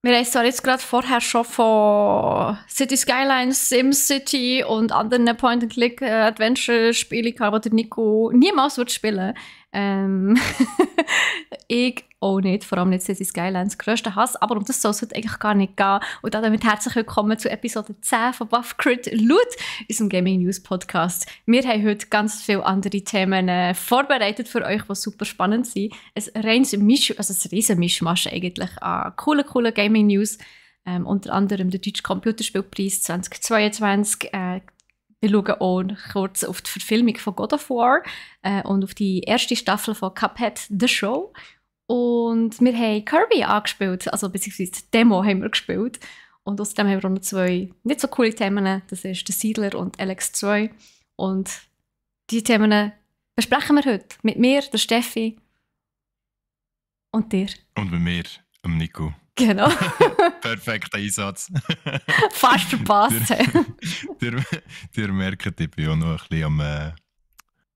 Wir haben zwar jetzt gerade vorher schon von City Skylines, SimCity und anderen Point-and-Click-Adventure-Spielen gehabt, die der Nico niemals spielen würde. Ich auch nicht, vor allem nicht City Skylines, grösster Hass, aber um das soll es heute eigentlich gar nicht gehen. Und damit herzlich willkommen zu Episode 10 von Buff Crit Loot, unserem Gaming News Podcast. Wir haben heute ganz viele andere Themen vorbereitet für euch, die super spannend sind. Ein riesen Mischmasch eigentlich an coolen Gaming News. Unter anderem der Deutsche Computerspielpreis 2022. Wir schauen auch kurz auf die Verfilmung von God of War und auf die erste Staffel von Cuphead The Show. Und wir haben Kirby angespielt, also beziehungsweise die Demo haben wir gespielt. Und außerdem haben wir auch noch zwei nicht so coole Themen, das ist «Der Siedler» und «LX2». Und diese Themen besprechen wir heute mit mir, der Steffi und dir. Und mit mir, dem Nico. Genau. Perfekter Einsatz. Fast verpasst. Ihr merkt, ich bin auch noch ein bisschen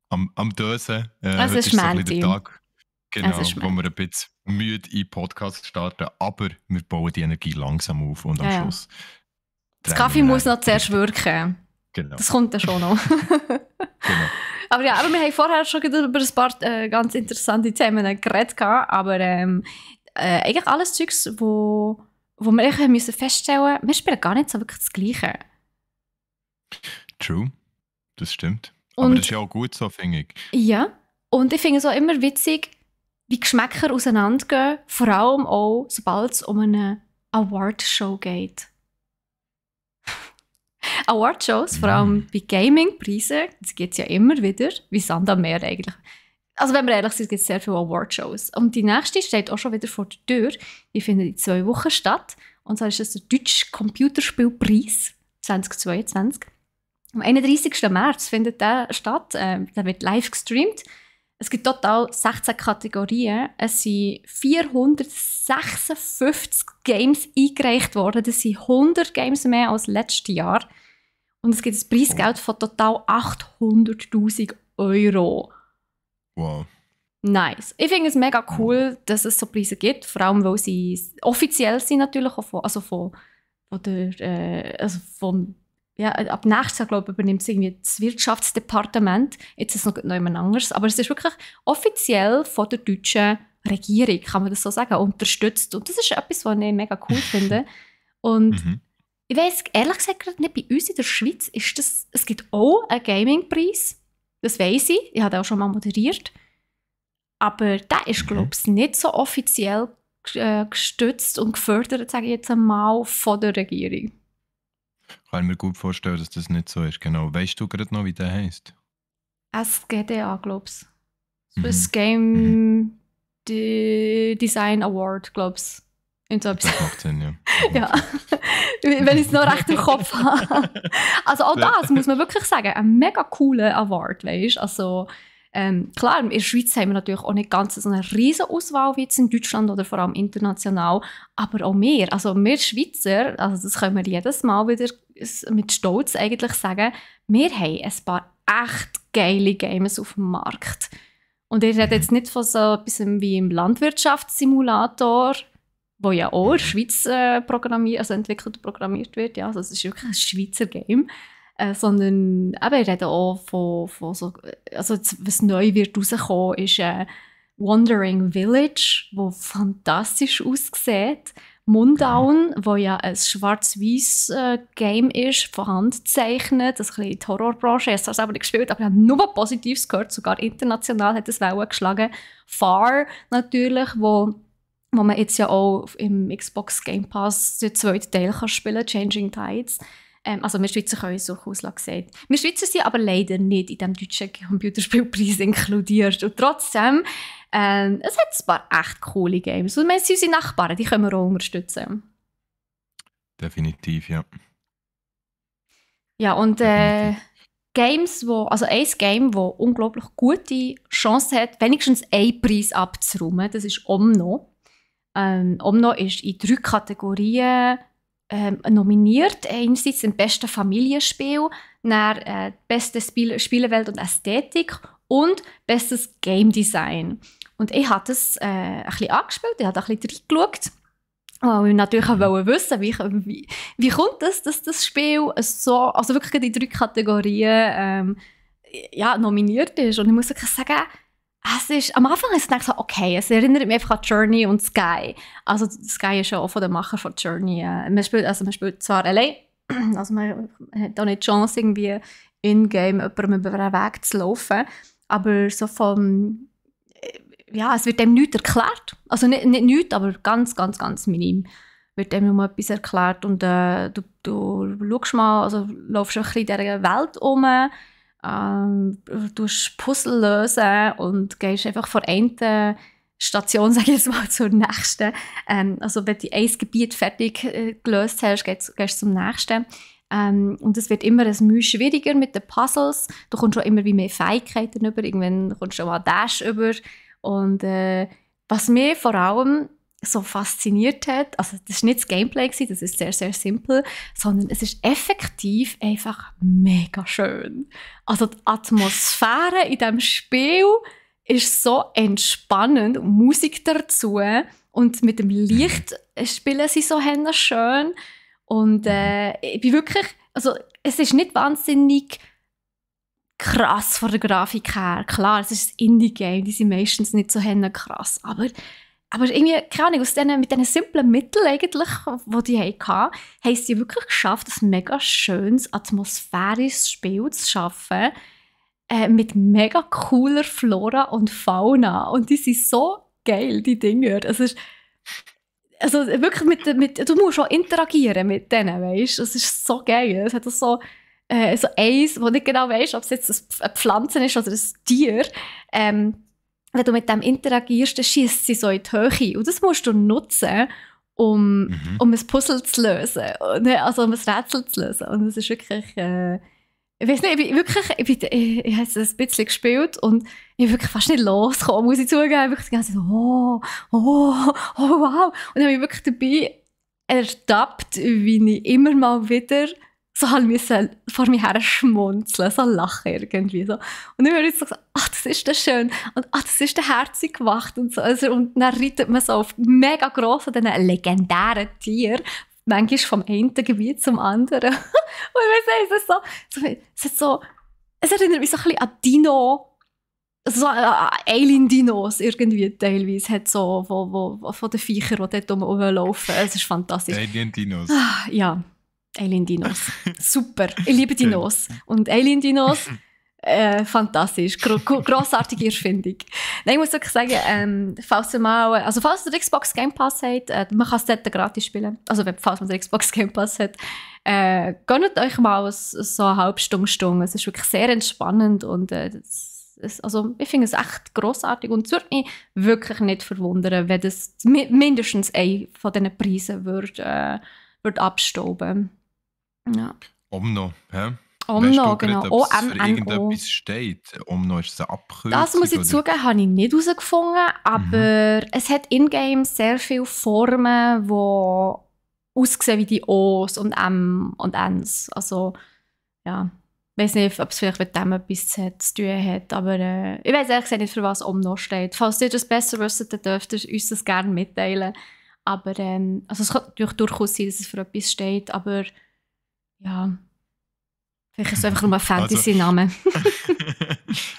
am Dösen. Es ist so ein bisschen der Tag, genau, wo wir ein bisschen müde in den Podcast starten, aber wir bauen die Energie langsam auf und am Schluss. Das Kaffee muss noch zuerst wirken. Genau. Das kommt dann schon noch. Genau. Aber wir haben vorher schon über ein paar ganz interessante Themen geredet, aber eigentlich alles Zeugs, wo wir eigentlich müssen feststellen, wir spielen gar nicht so wirklich das Gleiche. True, das stimmt. Und, aber das ist ja auch gut so, finde ich. Ja, und ich finde es auch immer witzig, wie Geschmäcker auseinandergehen, vor allem auch, sobald es um eine Award-Show geht. Award-Shows, vor allem bei Gaming-Preisen, das gibt es ja immer wieder, wie Sand am Meer eigentlich. Also wenn wir ehrlich sind, gibt es sehr viele Award-Shows. Und die nächste steht auch schon wieder vor der Tür. Die findet in 2 Wochen statt. Und zwar ist das der Deutsche Computerspielpreis 2022. Am 31. März findet der statt. Der wird live gestreamt. Es gibt total 16 Kategorien. Es sind 456 Games eingereicht worden. Das sind 100 Games mehr als letztes Jahr. Und es gibt ein Preisgeld von total 800'000 €. Wow. Nice. Ich finde es mega cool, dass es so Preise gibt, vor allem weil sie offiziell sind natürlich, auch ab nächstes Jahr, glaube ich, übernimmt es irgendwie das Wirtschaftsdepartement. Jetzt ist es noch jemand anderes, aber es ist wirklich offiziell von der deutschen Regierung, kann man das so sagen, unterstützt. Und das ist etwas, was ich mega cool finde. Und ich weiss ehrlich gesagt gerade nicht, bei uns in der Schweiz es gibt auch einen Gaming-Preis. Das weiss ich. Ich habe den auch schon mal moderiert. Aber der ist, glaube ich, nicht so offiziell gestützt und gefördert, sage ich jetzt einmal, von der Regierung. Kann ich mir gut vorstellen, dass das nicht so ist. Genau. Weißt du gerade noch, wie der heisst? SGDA, glaube ich. Swiss Game Design Award, glaube ich. Das macht Sinn, ja. Ja, wenn ich es noch recht im Kopf habe. Also auch das muss man wirklich sagen, ein mega cooler Award, weißt du. Also klar, in der Schweiz haben wir natürlich auch nicht ganz so eine riesen Auswahl wie jetzt in Deutschland oder vor allem international, aber auch wir Schweizer, also das können wir jedes Mal wieder mit Stolz eigentlich sagen, wir haben ein paar echt geile Games auf dem Markt. Und ich rede jetzt nicht von so etwas wie im Landwirtschaftssimulator, wo ja auch in der Schweiz entwickelt und programmiert wird. Ja, also es ist wirklich ein Schweizer Game. Sondern eben, ich rede auch von so, also was neu wird rauskommen, ist Wandering Village, wo fantastisch aussieht. Mundown, wo ja ein schwarz-weiß Game ist, von Hand gezeichnet, das ist ein bisschen die Horrorbranche. Ich habe es selber nicht gespielt, aber ich habe nur Positives gehört, sogar international hat es Wellen geschlagen. Far natürlich, wo man jetzt ja auch im Xbox Game Pass den 2. Teil kann spielen, Changing Tides. Also wir Schweizer können es durchaus sehen. Wir Schweizer sind aber leider nicht in diesem deutschen Computerspielpreis inkludiert. Und trotzdem, es hat ein paar echt coole Games. Und wir sind unsere Nachbarn, die können wir auch unterstützen. Definitiv, ja. Ja, und Games, also ein Game, das unglaublich gute Chancen hat, wenigstens einen Preis abzuräumen, das ist Omno. Omno ist in 3 Kategorien nominiert. Einerseits im besten Familienspiel, dann beste Spielewelt und Ästhetik und bestes Game Design. Und ich habe das ein bisschen angespielt, ich habe ein bisschen reingeschaut. Und wir natürlich auch wissen, wie kommt das, dass das Spiel so, also wirklich in 3 Kategorien nominiert ist. Und ich muss wirklich sagen, es ist, am Anfang ist es so, okay, es erinnert mich einfach an Journey und Sky. Also Sky ist ja auch von den Machern von Journey. Man spielt zwar allein, also man hat auch nicht die Chance, irgendwie in-game jemandem über den Weg zu laufen, aber so es wird dem nichts erklärt. Also nicht nichts, aber ganz, ganz, ganz minim wird dem nur etwas erklärt. Und du schaust mal, also laufst ein bisschen in dieser Welt um, du Puzzle lösen und gehst einfach von einer Station, sage ich jetzt mal, zur nächsten. Also wenn du ein Gebiet fertig gelöst hast, gehst du zum nächsten. Und es wird immer ein Mühe schwieriger mit den Puzzles. Du kommst schon immer wie mehr Fähigkeiten über. Irgendwann kommst du auch mal Dash über. Und was mich vor allem so fasziniert hat, also das war nicht das Gameplay, das ist sehr, sehr simpel, sondern es ist effektiv einfach mega schön. Also die Atmosphäre in diesem Spiel ist so entspannend und Musik dazu und mit dem Licht spielen sie so schön und ich bin wirklich, also es ist nicht wahnsinnig krass von der Grafik her. Klar, es ist ein Indie-Game, die sind meistens nicht so krass, aber irgendwie, keine Ahnung, mit diesen simplen Mitteln eigentlich, die die hatten, haben sie wirklich geschafft, ein mega schönes, atmosphärisches Spiel zu schaffen, mit mega cooler Flora und Fauna. Und die sind so geil, die Dinger. Also wirklich du musst auch interagieren mit denen, weißt du? Es ist so geil. Es hat so eins, wo nicht genau weißt, ob es jetzt eine Pflanze ist oder ein Tier. Wenn du mit dem interagierst, dann schießt sie so in die Höhe. Und das musst du nutzen, um ein Puzzle zu lösen. Also um ein Rätsel zu lösen. Und das ist wirklich... ich weiß nicht, ich habe es ein bisschen gespielt und ich bin wirklich fast nicht losgekommen, muss ich zugeben. Ich habe wirklich die ganze Zeit so, wow. Und ich habe mich wirklich dabei ertappt, wie ich immer mal wieder so vor mir her schmunzeln, so lachen irgendwie. So. Und dann habe ich so gesagt, das ist das schön und das ist der herzig gemacht und so. Also, und dann reitet man so auf mega grossen, diesen legendären Tieren, manchmal vom einen Gebiet zum anderen. Und ich weiss nicht, es erinnert mich so ein bisschen an Dino, also so an Alien-Dinos irgendwie teilweise, hat so von den Viechern, die dort rumlaufen. Es ist fantastisch. Alien-Dinos. Ja, Alien-Dinos. Super. Ich liebe Dinos. Und Alien-Dinos, fantastisch. Grossartige Erfindung. Nein, ich muss wirklich sagen, falls ihr den Xbox Game Pass habt, man kann es dort gratis spielen. Also falls man den Xbox Game Pass hat, gönnt euch mal so eine halbe Stunde. Es ist wirklich sehr entspannend und also ich finde es echt grossartig und es würde mich wirklich nicht verwundern, wenn das mindestens einen von diesen Preisen würde abstauben. Ja. Omno, hä? Omno, genau. Für irgendetwas steht. Omno ist eine Abkürzung. Das muss ich zugeben, habe ich nicht herausgefunden, aber es hat in-game sehr viele Formen, die aussehen wie die O's und M und N's. Also, ja. Ich weiß nicht, ob es vielleicht mit dem etwas zu tun hat, aber ich weiß ehrlich gesagt nicht, für was Omno steht. Falls ihr das besser wisst, dann dürft ihr uns das gerne mitteilen. Aber also es kann natürlich durchaus sein, dass es für etwas steht, aber ja, vielleicht ist es einfach nur ein Fantasy-Name.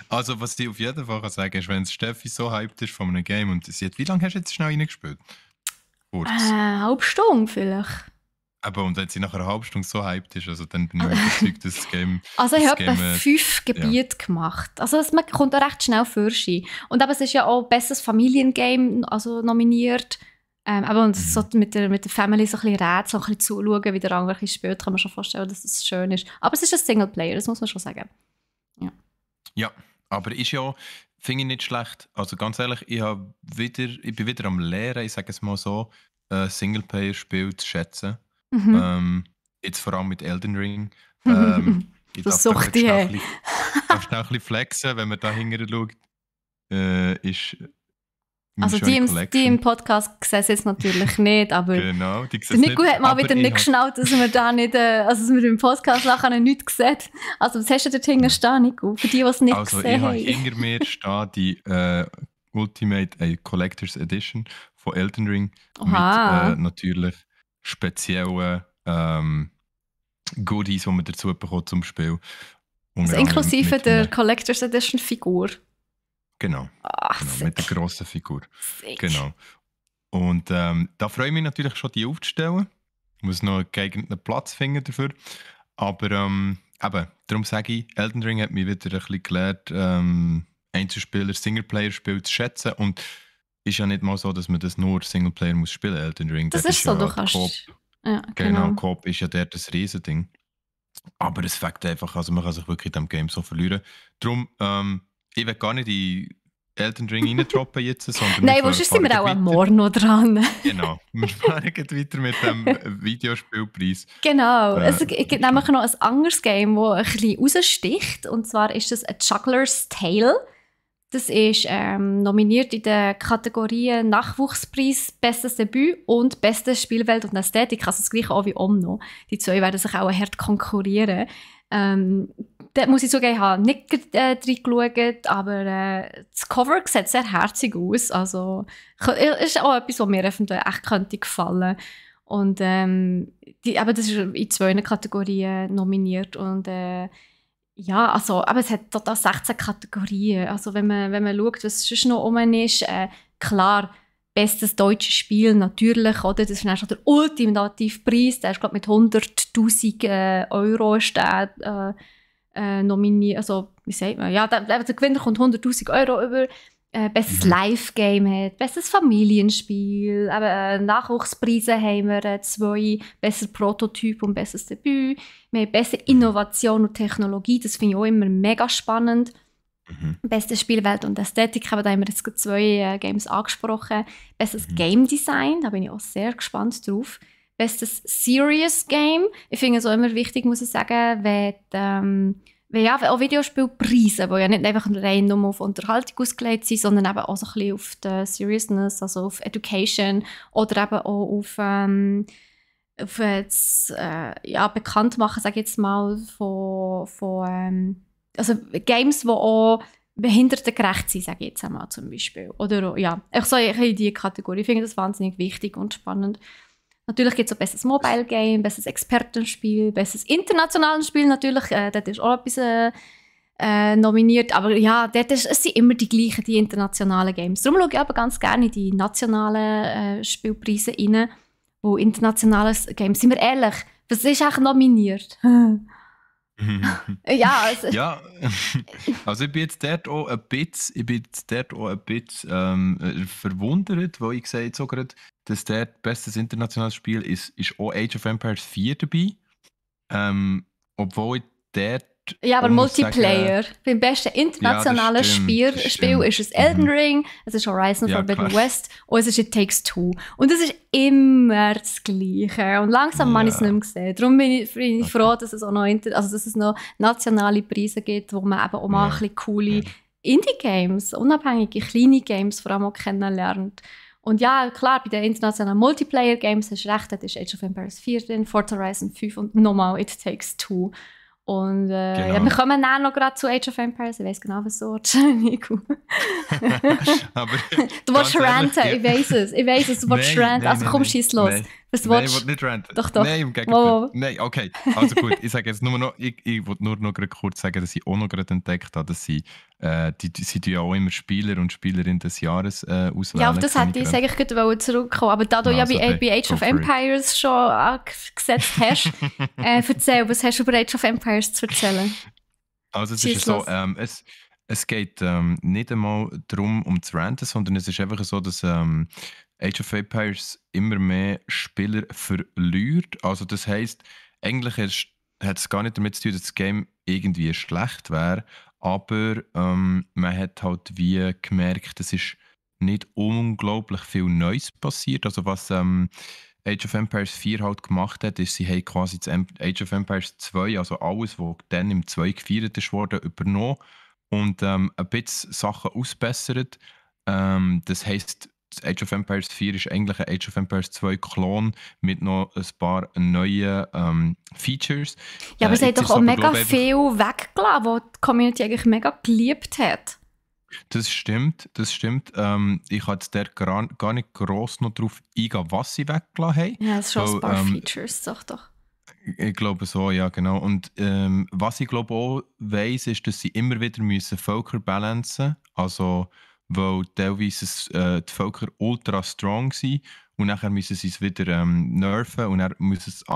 Also was ich auf jeden Fall kann sagen ist, wenn Steffi so hyped ist von einem Game und sie hat, wie lange hast du jetzt schnell reingespielt? Kurz. Eine halbe Stunde vielleicht. Aber und wenn sie nach einer halben Stunde so hyped ist, also dann bin ich überzeugt, dass das Game... Also ich habe etwa 5 Gebiete gemacht. Also man kommt auch recht schnell für sie. Und aber es ist ja auch bestes Familiengame also nominiert. Aber und so mit der Family so ein bisschen Rätsel, so ein bisschen zuschauen, wie der andere ein bisschen spielt, kann man schon vorstellen, dass das schön ist. Aber es ist ein Singleplayer, das muss man schon sagen. Ja, aber ist ja, finde ich nicht schlecht. Also ganz ehrlich, ich bin wieder am Lernen, ich sage es mal so, Singleplayer-Spiel zu schätzen. Jetzt vor allem mit Elden Ring. Ich das sucht die. Darf schnell ein bisschen flexen, wenn man da hinterher schaut. Ist also die im Podcast sehen es jetzt natürlich nicht, aber genau, die der Nico hat mal wieder nicht geschnallt, dass wir da nicht, also dass wir im Podcast nachher nichts sehen. Also was hast du dort hinten stehen, Nico? Für die, die es nicht gesehen haben. Also ich habe hinter mir stehen die Ultimate Collector's Edition von Elden Ring Oha. mit natürlich speziellen Goodies, die man dazu bekommt zum Spiel. Also inklusive der Collector's Edition Figur. Genau, mit der grossen Figur. Sick. Genau. Und da freue ich mich natürlich schon, die aufzustellen. Ich muss noch einen geeigneten Platz finden dafür. Aber eben, darum sage ich, Elden Ring hat mich wieder ein bisschen gelernt, Einzelspieler, Singleplayer-Spiele zu schätzen. Und ist ja nicht mal so, dass man das nur Singleplayer muss spielen, Elden Ring. Das ist so, du kannst... Coop. Ja, genau, Coop ist ja dort das Riesending. Aber es fängt einfach, also man kann sich wirklich in diesem Game so verlieren. Darum, ich will gar nicht in Elden Ring reintroppen jetzt, sondern... Nein, wo sind wir auch am Morgen noch dran? Genau, wir fahren weiter mit dem Videospielpreis. Genau, es gibt nämlich noch ein anderes Game, das ein bisschen raussticht. Und zwar ist das A Juggler's Tale. Das ist nominiert in den Kategorien Nachwuchspreis, Bestes Debüt und Beste Spielwelt und Ästhetik. Also das gleiche auch wie Omno. Die zwei werden sich auch hart konkurrieren. Da muss ich zugeben, ich habe nicht reingeschaut, aber das Cover sieht sehr herzig aus. Also ist auch etwas, was mir eventuell echt könnte gefallen. Und aber das ist in 2 Kategorien nominiert und ja, also, aber es hat total 16 Kategorien. Also wenn man schaut, was sonst noch rum ist, klar, bestes deutsches Spiel natürlich, oder? Das ist dann schon der ultimative Preis. Der ist, glaube ich, mit 100'000 Euro ist der, nominiert. Also, wie sagt man? Ja, der Gewinner kommt 100'000 Euro über. Bestes Live-Game hat, bestes Familienspiel, Nachwuchspreise haben wir 2, bestes Prototyp und bestes Debüt. Wir haben beste Innovation und Technologie, das finde ich auch immer mega spannend. Beste Spielwelt und Ästhetik, aber da haben wir jetzt 2 Games angesprochen. Bestes Game Design, da bin ich auch sehr gespannt drauf. Bestes Serious Game, ich finde es auch immer wichtig, muss ich sagen, wenn auch Videospielpreise, die ja nicht einfach rein nur auf Unterhaltung ausgelegt sind, sondern eben auch so ein bisschen auf die Seriousness, also auf Education oder eben auch auf das Bekanntmachen, sage ich jetzt mal, von also Games, die auch behindertengerecht sind, sage ich jetzt einmal zum Beispiel. Oder ja, ich so in diese Kategorie. Ich finde das wahnsinnig wichtig und spannend. Natürlich gibt es auch bestes Mobile Game, bestes Expertenspiel, bestes internationales Spiel natürlich. Dort ist auch etwas nominiert. Aber ja, es sind immer die gleichen, die internationalen Games. Darum schaue ich aber ganz gerne in die nationalen Spielpreise rein. Wo internationale Games, sind wir ehrlich, was ist eigentlich nominiert? Ja, also ich bin jetzt dort auch ein bisschen, verwundert, weil ich sehe so gerade, dass dort bestes internationales Spiel ist auch Age of Empires 4 dabei. Obwohl ich dort... Ja, aber Multiplayer. Beim besten internationalen Spiel ist es Elden Ring, es ist Horizon Forbidden West und es ist It Takes Two. Und es ist immer das Gleiche. Und langsam habe ich es nicht mehr gesehen. Darum bin ich froh, dass es auch noch, dass es noch nationale Preise gibt, wo man eben auch mal ein bisschen coole Indie-Games, unabhängige kleine Games vor allem auch kennenlernt. Und ja, klar, bei den internationalen Multiplayer-Games hast du recht, das ist Age of Empires 4 drin, Forza Horizon 5 und nochmal It Takes Two. Und genau. Ja, wir kommen dann noch gerade zu Age of Empires. Ich weiss genau, was so ist. Nico. Du willst ranten, ich weiss es. Du willst ranten. Also komm, schieß los. Nein, ich will nicht ranten. Doch. Nein, im Gegenteil. Nein, okay. Also gut, ich sage jetzt nur noch, ich wollte nur noch kurz sagen, dass ich auch noch gerade entdeckt habe, dass sie ja auch immer Spieler und Spielerinnen des Jahres auswählen. Ja, auf das hätte ich eigentlich gerade zurückkommen. Aber da du ja bei Age of Empires schon angesetzt hast, erzähl, was hast du über Age of Empires zu erzählen? Also es ist so, es geht nicht einmal darum, um zu ranten, sondern es ist einfach so, dass Age of Empires immer mehr Spieler verliert. Also das heisst, eigentlich hat es gar nicht damit zu tun, dass das Game irgendwie schlecht wäre, aber man hat halt wie gemerkt, es ist nicht unglaublich viel Neues passiert. Also was Age of Empires 4 halt gemacht hat, ist, sie haben quasi das Age of Empires 2, also alles, was dann im 2 gefeiert ist worden, übernommen und ein bisschen Sachen ausbessert. Das heisst, das Age of Empires 4 ist eigentlich ein Age of Empires 2 Klon mit noch ein paar neuen Features. Ja, aber es hat doch auch mega viel weggelassen, was die Community eigentlich mega geliebt hat. Das stimmt, das stimmt. Ich habe jetzt dort gar nicht gross noch darauf eingehen, was sie weggelassen haben. Ja, es ist schon ein paar Weil, Features, sag doch. ich glaube so, ja genau. Und was ich glaube auch weiss, ist, dass sie immer wieder müssen Völker balancen, also weil teilweise die Völker ultra strong sind und nachher müssen sie es wieder nerven und dann ist ein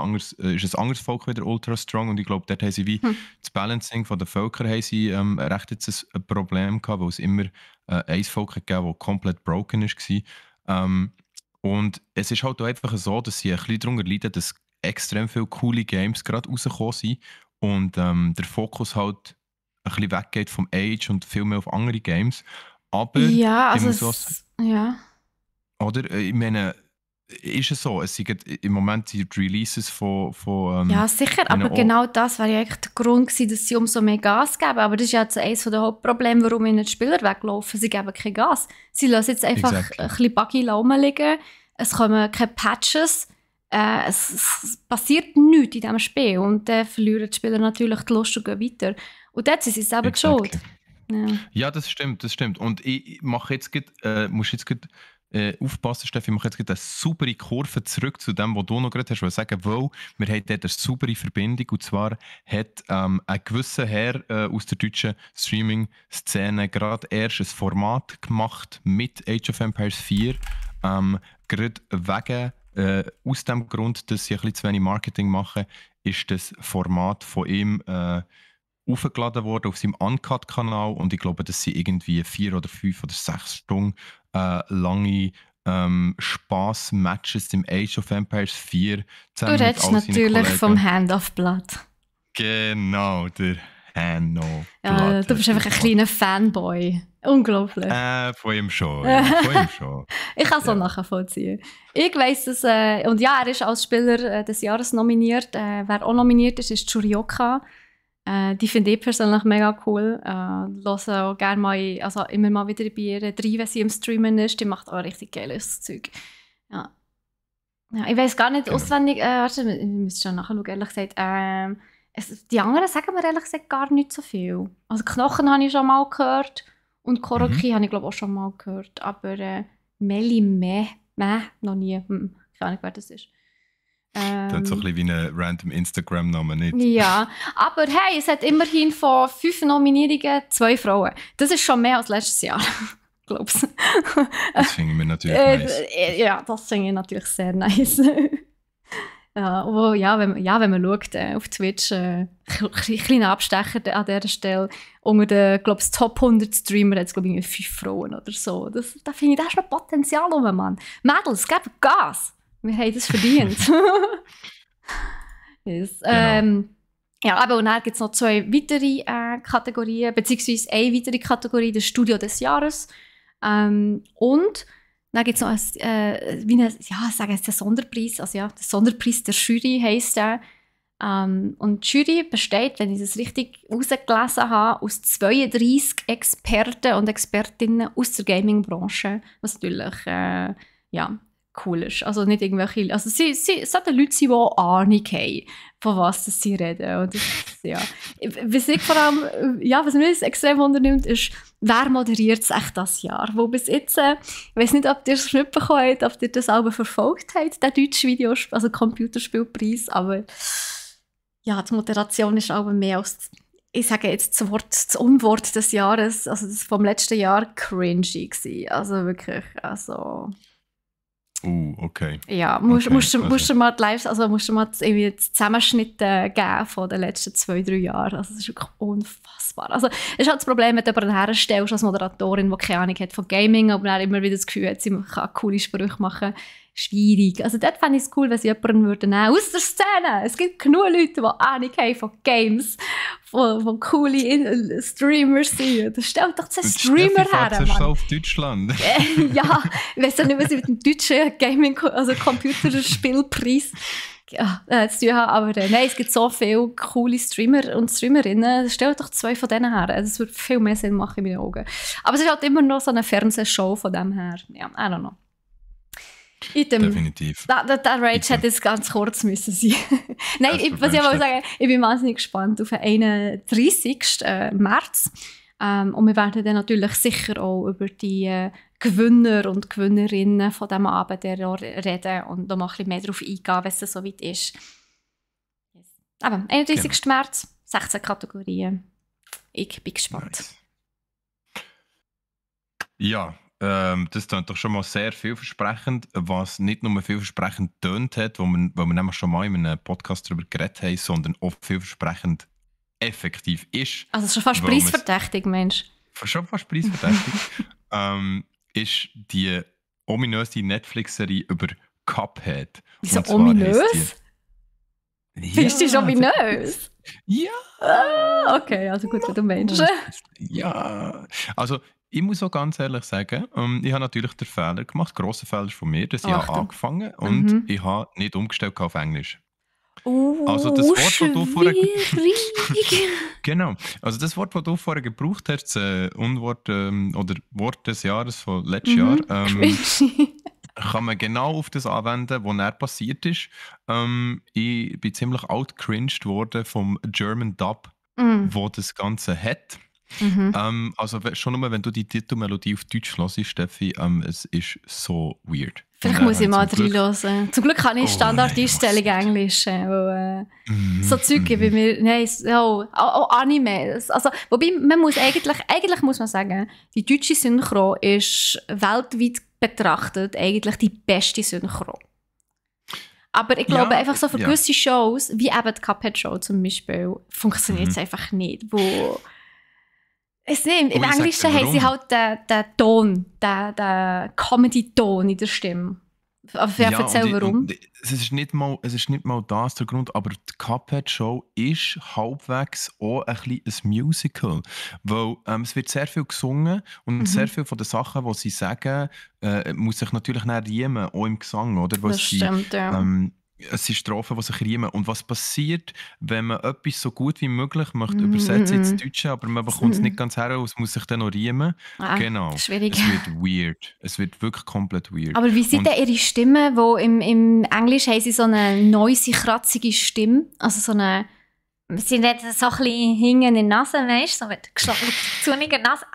anderes Volk wieder ultra strong und ich glaube, dort haben sie wie das Balancing von den Völkern haben sie recht jetzt ein Problem gehabt, weil es immer ein Volk gegeben das komplett broken war. Und es ist halt auch einfach so, dass sie ein bisschen darunter leiden, dass extrem viele coole Games gerade rausgekommen sind und der Fokus halt ein bisschen weggeht vom Age und viel mehr auf andere Games. Aber Ja, ich also muss auch sagen, ja. oder? Ich meine, ist es so? Es sind im Moment die Releases von Ja, sicher, aber genau das wäre ja eigentlich der Grund gewesen, dass sie umso mehr Gas geben. Aber das ist ja jetzt eines der Hauptprobleme, warum ihnen die Spieler weglaufen. Sie geben kein Gas. Sie lassen jetzt einfach ein bisschen buggy rumliegen. Es kommen keine Patches. Es passiert nichts in diesem Spiel. Und dann verlieren die Spieler natürlich die Lust und gehen weiter. Und dort sind sie selber schuld. Ja, das stimmt, das stimmt. Und ich mache jetzt muss jetzt aufpassen, Steffi, ich mache jetzt eine saubere Kurve zurück zu dem, was du noch gerade hast sagen, weil wir haben dort eine saubere Verbindung und zwar hat ein gewisser Herr aus der deutschen Streaming-Szene gerade erst ein Format gemacht mit Age of Empires 4, gerade wegen aus dem Grund, dass sie ein bisschen zu wenig Marketing machen, ist das Format von ihm aufgeladen worden auf seinem Uncut-Kanal und ich glaube, das sind irgendwie 4 oder 5 oder 6 Stunden lange Spaß-Matches im Age of Empires 4 zusammen. Du redest natürlich vom Hand of Blood. Genau, der Hand of Blood. Ja, du bist einfach ein kleiner Fanboy. Unglaublich. Von ihm schon. Ja, von ihm schon. Ich kann es auch nachvollziehen. Ich weiss, dass, und ja, er ist als Spieler des Jahres nominiert. Wer auch nominiert ist Churioka. Die finde ich persönlich mega cool. Höre auch gerne mal, also immer mal wieder bei ihr rein, wenn sie im Streamen ist. Die macht auch richtig geiles Zeug. Ja. Ja, ich weiss gar nicht auswendig, warte, ich müsste schon nachschauen, ehrlich gesagt. Die anderen sagen mir ehrlich gesagt gar nicht so viel. Also Knochen habe ich schon mal gehört und Koroki habe ich glaube auch schon mal gehört. Aber Meli Meh noch nie. Keine Ahnung, wer das ist. Das ist so ein bisschen wie ein random Instagram-Name, nicht? Ja, aber hey, es hat immerhin von 5 Nominierungen 2 Frauen. Das ist schon mehr als letztes Jahr, glaubst du? Das finden wir natürlich nice. Ja, das finde ich natürlich sehr nice. Ja, wenn man schaut auf Twitch, kleiner Abstecher an dieser Stelle, unter den, glaube ich, Top 100 Streamer hat es, glaube ich, 5 Frauen oder so. Da finde ich, da ist noch Potenzial rum, Mann. Mädels, gebt Gas! Wir haben das verdient. Yes. Genau. Ja, aber und dann gibt es noch 2 weitere Kategorien, beziehungsweise eine weitere Kategorie, das Studio des Jahres. Und dann gibt es noch einen Sonderpreis, also ja, der Sonderpreis der Jury heisst der. Und die Jury besteht, wenn ich das richtig herausgelesen habe, aus 32 Experten und Expertinnen aus der Gaming-Branche, was natürlich cool ist. Also nicht irgendwelche, also sie sollten Leute sein, die Ahnung haben, von was sie reden. Und das, ja. Was ich vor allem, was mich extrem wundernimmt, ist, wer moderiert es echt das Jahr? Wo bis jetzt, ich weiß nicht, ob ihr es mitbekommen habt, ob ihr das auch verfolgt habt, den deutschen also Computerspielpreis, aber ja, die Moderation ist auch mehr als, ich sage jetzt das Unwort des Jahres, also das vom letzten Jahr, cringy gewesen. Also wirklich, also... Okay. Ja, musst du mal die Lives, also musst du mal den Zusammenschnitt geben von den letzten 2-3 Jahren. Also das ist wirklich unfassbar. Also es ist halt das Problem, wenn du jemanden herstellst als Moderatorin, die keine Ahnung hat von Gaming, aber dann immer wieder das Gefühl hat, sie kann coole Sprüche machen. Schwierig. Also dort fände ich es cool, wenn sie jemanden würden aus der Szene. Es gibt genug Leute, die Ahnung haben von Games, von coole Streamers sind. Stellt doch den Streamer her, Mann. Auf Deutschland. Ja, ich weiss auch nicht, was ich mit dem deutschen Gaming, also Computerspielpreis zu tun habe, aber nein, es gibt so viele coole Streamer und Streamerinnen. Stellt doch 2 von denen her. Das würde viel mehr Sinn machen in meinen Augen. Aber es ist halt immer noch so eine Fernsehshow von dem her. Ja, I don't know. Definitiv. Der Rage hätte jetzt ganz kurz müssen sein. Nein, was ich wollte sagen, ich bin wahnsinnig gespannt auf den 31. März. Und wir werden dann natürlich sicher auch über die Gewinner und Gewinnerinnen von diesem Abend reden und noch mal ein bisschen mehr darauf eingehen, wenn es so weit ist. Aber 31. März, 16 Kategorien. Ich bin gespannt. Nice. Ja, das klingt doch schon mal sehr vielversprechend, was nicht nur vielversprechend tönt hat, wo wir nämlich schon mal in einem Podcast darüber geredet haben, sondern auch vielversprechend effektiv ist. Also schon fast preisverdächtig, Mensch. Schon fast preisverdächtig. Ist die ominöse Netflix-Serie über Cuphead. Wieso ominös? Findest du schon ominös? Ja. Okay, also gut, wenn du meinst. Ja, also ich muss auch ganz ehrlich sagen, ich habe natürlich den Fehler gemacht, grosser Fehler von mir, dass ich habe angefangen und ich habe nicht umgestellt auf Englisch. Also das Wort, das du vorher genau, also das Wort, das du vorher gebraucht hast, das Unwort oder Wort des Jahres von letztes Jahr, kann man genau auf das anwenden, was dann passiert ist. Ich bin ziemlich outcringed worden vom German Dub, wo das Ganze hat. Also schon nur, wenn du die Titelmelodie auf Deutsch hörst, Steffi, es ist so weird. Vielleicht muss ich mal reinhören. Zum Glück habe ich Standardeinstellung Englisch. So Zeug bei mir, nein, auch Animes. Also, wobei, man muss eigentlich muss man sagen, die deutsche Synchro ist weltweit betrachtet eigentlich die beste Synchro. Aber ich glaube einfach so für gewisse Shows, wie eben die Cuphead-Show zum Beispiel, funktioniert es einfach nicht. Im Englischen haben sie halt den Ton, den Comedy-Ton in der Stimme. Aber erzähl warum. Es ist nicht mal das der Grund, aber die Cuphead-Show ist halbwegs auch ein bisschen ein Musical. Weil es wird sehr viel gesungen und sehr viel von den Sachen, die sie sagen, muss sich natürlich nicht riemen, auch im Gesang. Oder? Weil das stimmt, ja. Es sind Strophen, die sich riemen. Und was passiert, wenn man etwas so gut wie möglich möchte übersetzen ins Deutsche, aber man bekommt es nicht ganz her, es muss sich dann noch riemen. Genau. Schwierig. Es wird weird. Es wird wirklich komplett weird. Aber wie sind denn ihre Stimmen, wo im Englisch haben sie so eine noisy, kratzige Stimme? Also so eine... Sie reden so ein bisschen hinten in die Nase, weißt du, so mit geschlagenen Nase.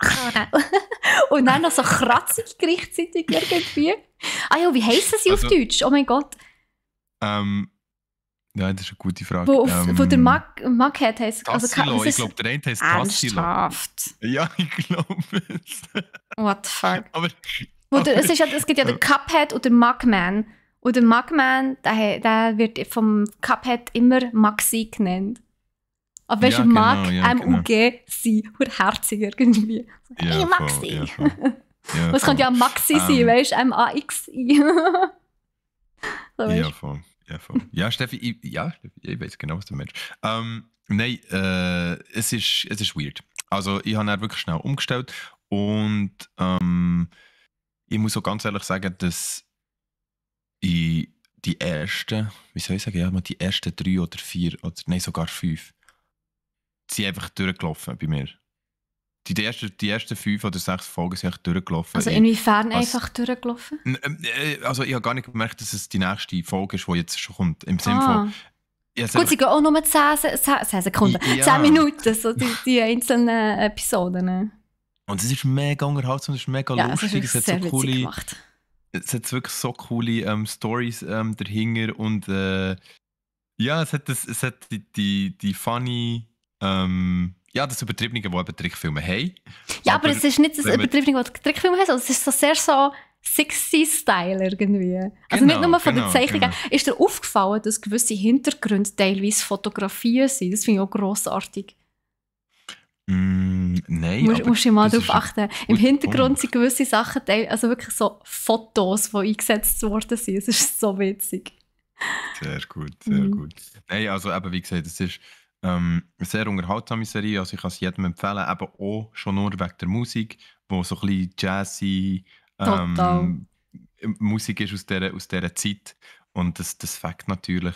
Und dann noch so kratzig gleichzeitig irgendwie. Ja, wie heissen sie auf Deutsch? Oh mein Gott. Ja, das ist eine gute Frage. Wo der Maghead heisst. Tassilo, ich glaube, der eine heisst Tassilo. Ernsthaft? Ja, ich glaube es. What the fuck? Es gibt ja den Cuphead und den Mugman. Und der Mugman, der wird vom Cuphead immer Maxi genannt. Aber weißt du, M-U-G, sie, herzig irgendwie. Hey, Maxi! Was könnte ja Maxi sein, weißt du? M-A-X-I. Ja, voll. Ja, Steffi, ich weiß genau, was du meinst. Nein, es ist weird. Also, ich habe dann wirklich schnell umgestellt und ich muss auch ganz ehrlich sagen, dass ich die ersten, wie soll ich sagen, die ersten 3 oder 4 oder nein, sogar 5 sind einfach durchgelaufen bei mir. Die ersten 5 oder 6 Folgen sind einfach durchgelaufen. Also inwiefern einfach durchgelaufen? Also ich habe gar nicht gemerkt, dass es die nächste Folge ist, die jetzt schon kommt. Im Sinne von... Gut, sie gehen auch nur 10 Sekunden, 10 Minuten, so die einzelnen Episoden. Und es ist mega unterhaltsam, es ist mega lustig. Es hat so coole... gemacht. Es hat wirklich so coole Storys dahinter und es hat die funny... das Übertriebene, das eben Trickfilme haben. Ja, aber es ist nicht das Übertriebene, was Trickfilme haben, sondern es ist so sehr so 60s-Style irgendwie. Also nicht nur von den Zeichnungen. Genau. Ist dir aufgefallen, dass gewisse Hintergründe teilweise Fotografien sind? Das finde ich auch grossartig. Nein, musst du mal darauf achten. Im Hintergrund sind gewisse Sachen, also wirklich so Fotos, die eingesetzt worden sind. Es ist so witzig. Sehr gut, sehr gut. Nein, also eben, wie gesagt, es ist eine sehr unterhaltsame Serie, also ich kann es jedem empfehlen, eben auch schon nur wegen der Musik, wo so ein bisschen jazzy Musik ist aus dieser Zeit und das Fakt natürlich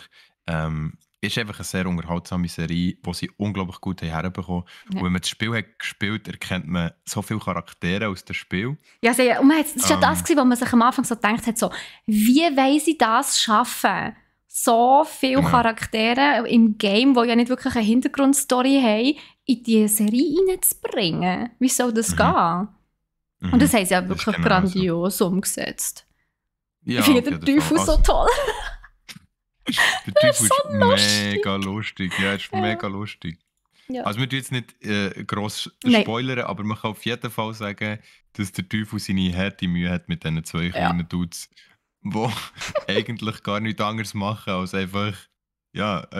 ist einfach eine sehr unterhaltsame Serie, die sie unglaublich gut herbekommen. Ja. Und wenn man das Spiel hat gespielt, erkennt man so viele Charaktere aus dem Spiel. Ja, und das war ja das, was man sich am Anfang so gedacht hat, so, wie wollen sie das schaffen? so viele Charaktere im Game, die ja nicht wirklich eine Hintergrundstory haben, in diese Serie reinzubringen. Wie soll das gehen? Und das haben sie ja wirklich grandios umgesetzt. Ja, ich finde den Teufel so toll. Der Teufel ist mega lustig. Ja, ist mega lustig. Ja. Also wir tun jetzt nicht gross spoilern, aber man kann auf jeden Fall sagen, dass der Teufel seine harte Mühe hat mit diesen 2 kleinen Dudes, die eigentlich gar nichts anderes machen, als einfach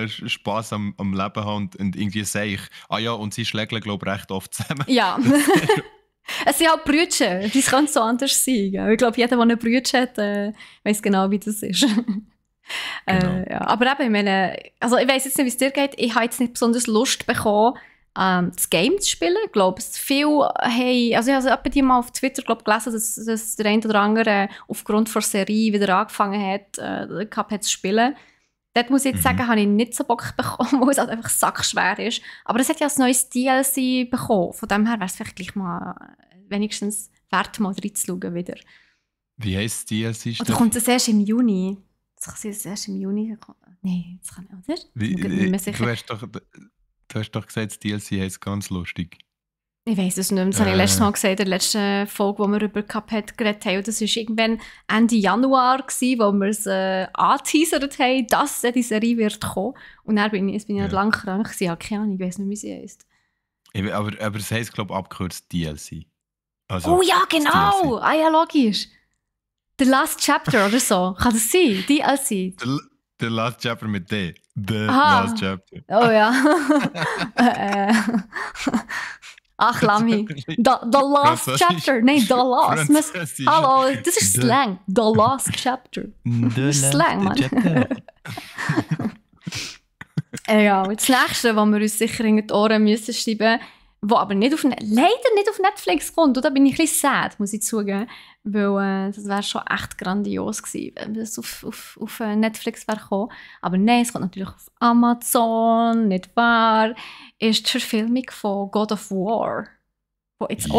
Spass am Leben haben und irgendwie sehe ich, und sie schlägeln, glaube ich, recht oft zusammen. Ja. Es sind halt Brüder, das kann so anders sein. Ich glaube, jeder, der einen Bruder hat, weiss genau, wie das ist. Genau. Aber eben, ich meine, also ich weiss jetzt nicht, wie es dir geht, ich habe jetzt nicht besonders Lust bekommen, das Game zu spielen. Ich glaube, viele haben, also ich habe etwa die mal auf Twitter gelesen, dass der eine oder andere aufgrund der Serie wieder angefangen hat zu spielen. Dort muss ich jetzt sagen, habe ich nicht so Bock bekommen, weil es halt einfach sackschwer ist. Aber es hat ja ein neues DLC bekommen. Von dem her wäre es vielleicht gleich mal wenigstens wert, mal reinzuschauen wieder. Wie heisst das DLC? Oder kommt das erst im Juni? Das kann sein, dass es erst im Juni kommt. Nein, das kann nicht, oder? Ich bin nicht mehr sicher. Du hast doch gesagt, das DLC heisst ganz lustig. Ich weiss es nicht mehr. Das habe ich letztes Mal gesagt, in der letzten Folge, wo wir über Cuphead geredet haben. Und das war irgendwann Ende Januar, wo wir es angeteasert haben, dass die Serie wird kommen. Und dann bin ich nicht lange krank. Ich habe keine Ahnung, ich weiss nicht, wie sie heisst. Aber es heisst, glaube ich, abgekürzt DLC. Also, oh ja, genau! Ah ja, logisch. The Last Chapter oder so. Kann das sein? DLC? The Last Chapter mit D. Last Chapter. Oh ja. Ach, Lami. The Last Chapter. Nein, The Last. Hallo, das ist Slang. The Last Chapter. Das ist Slang, Mann. Ja, das nächste, was wir uns sicher in die Ohren müssen schreiben, wo aber nicht leider nicht auf Netflix kommt. Und da bin ich ein bisschen sad, muss ich zugeben. Weil das wäre schon echt grandios gewesen, wenn es auf Netflix wäre gekommen. Aber nein, es kommt natürlich auf Amazon, nicht wahr? Ist die Verfilmung von God of War, die jetzt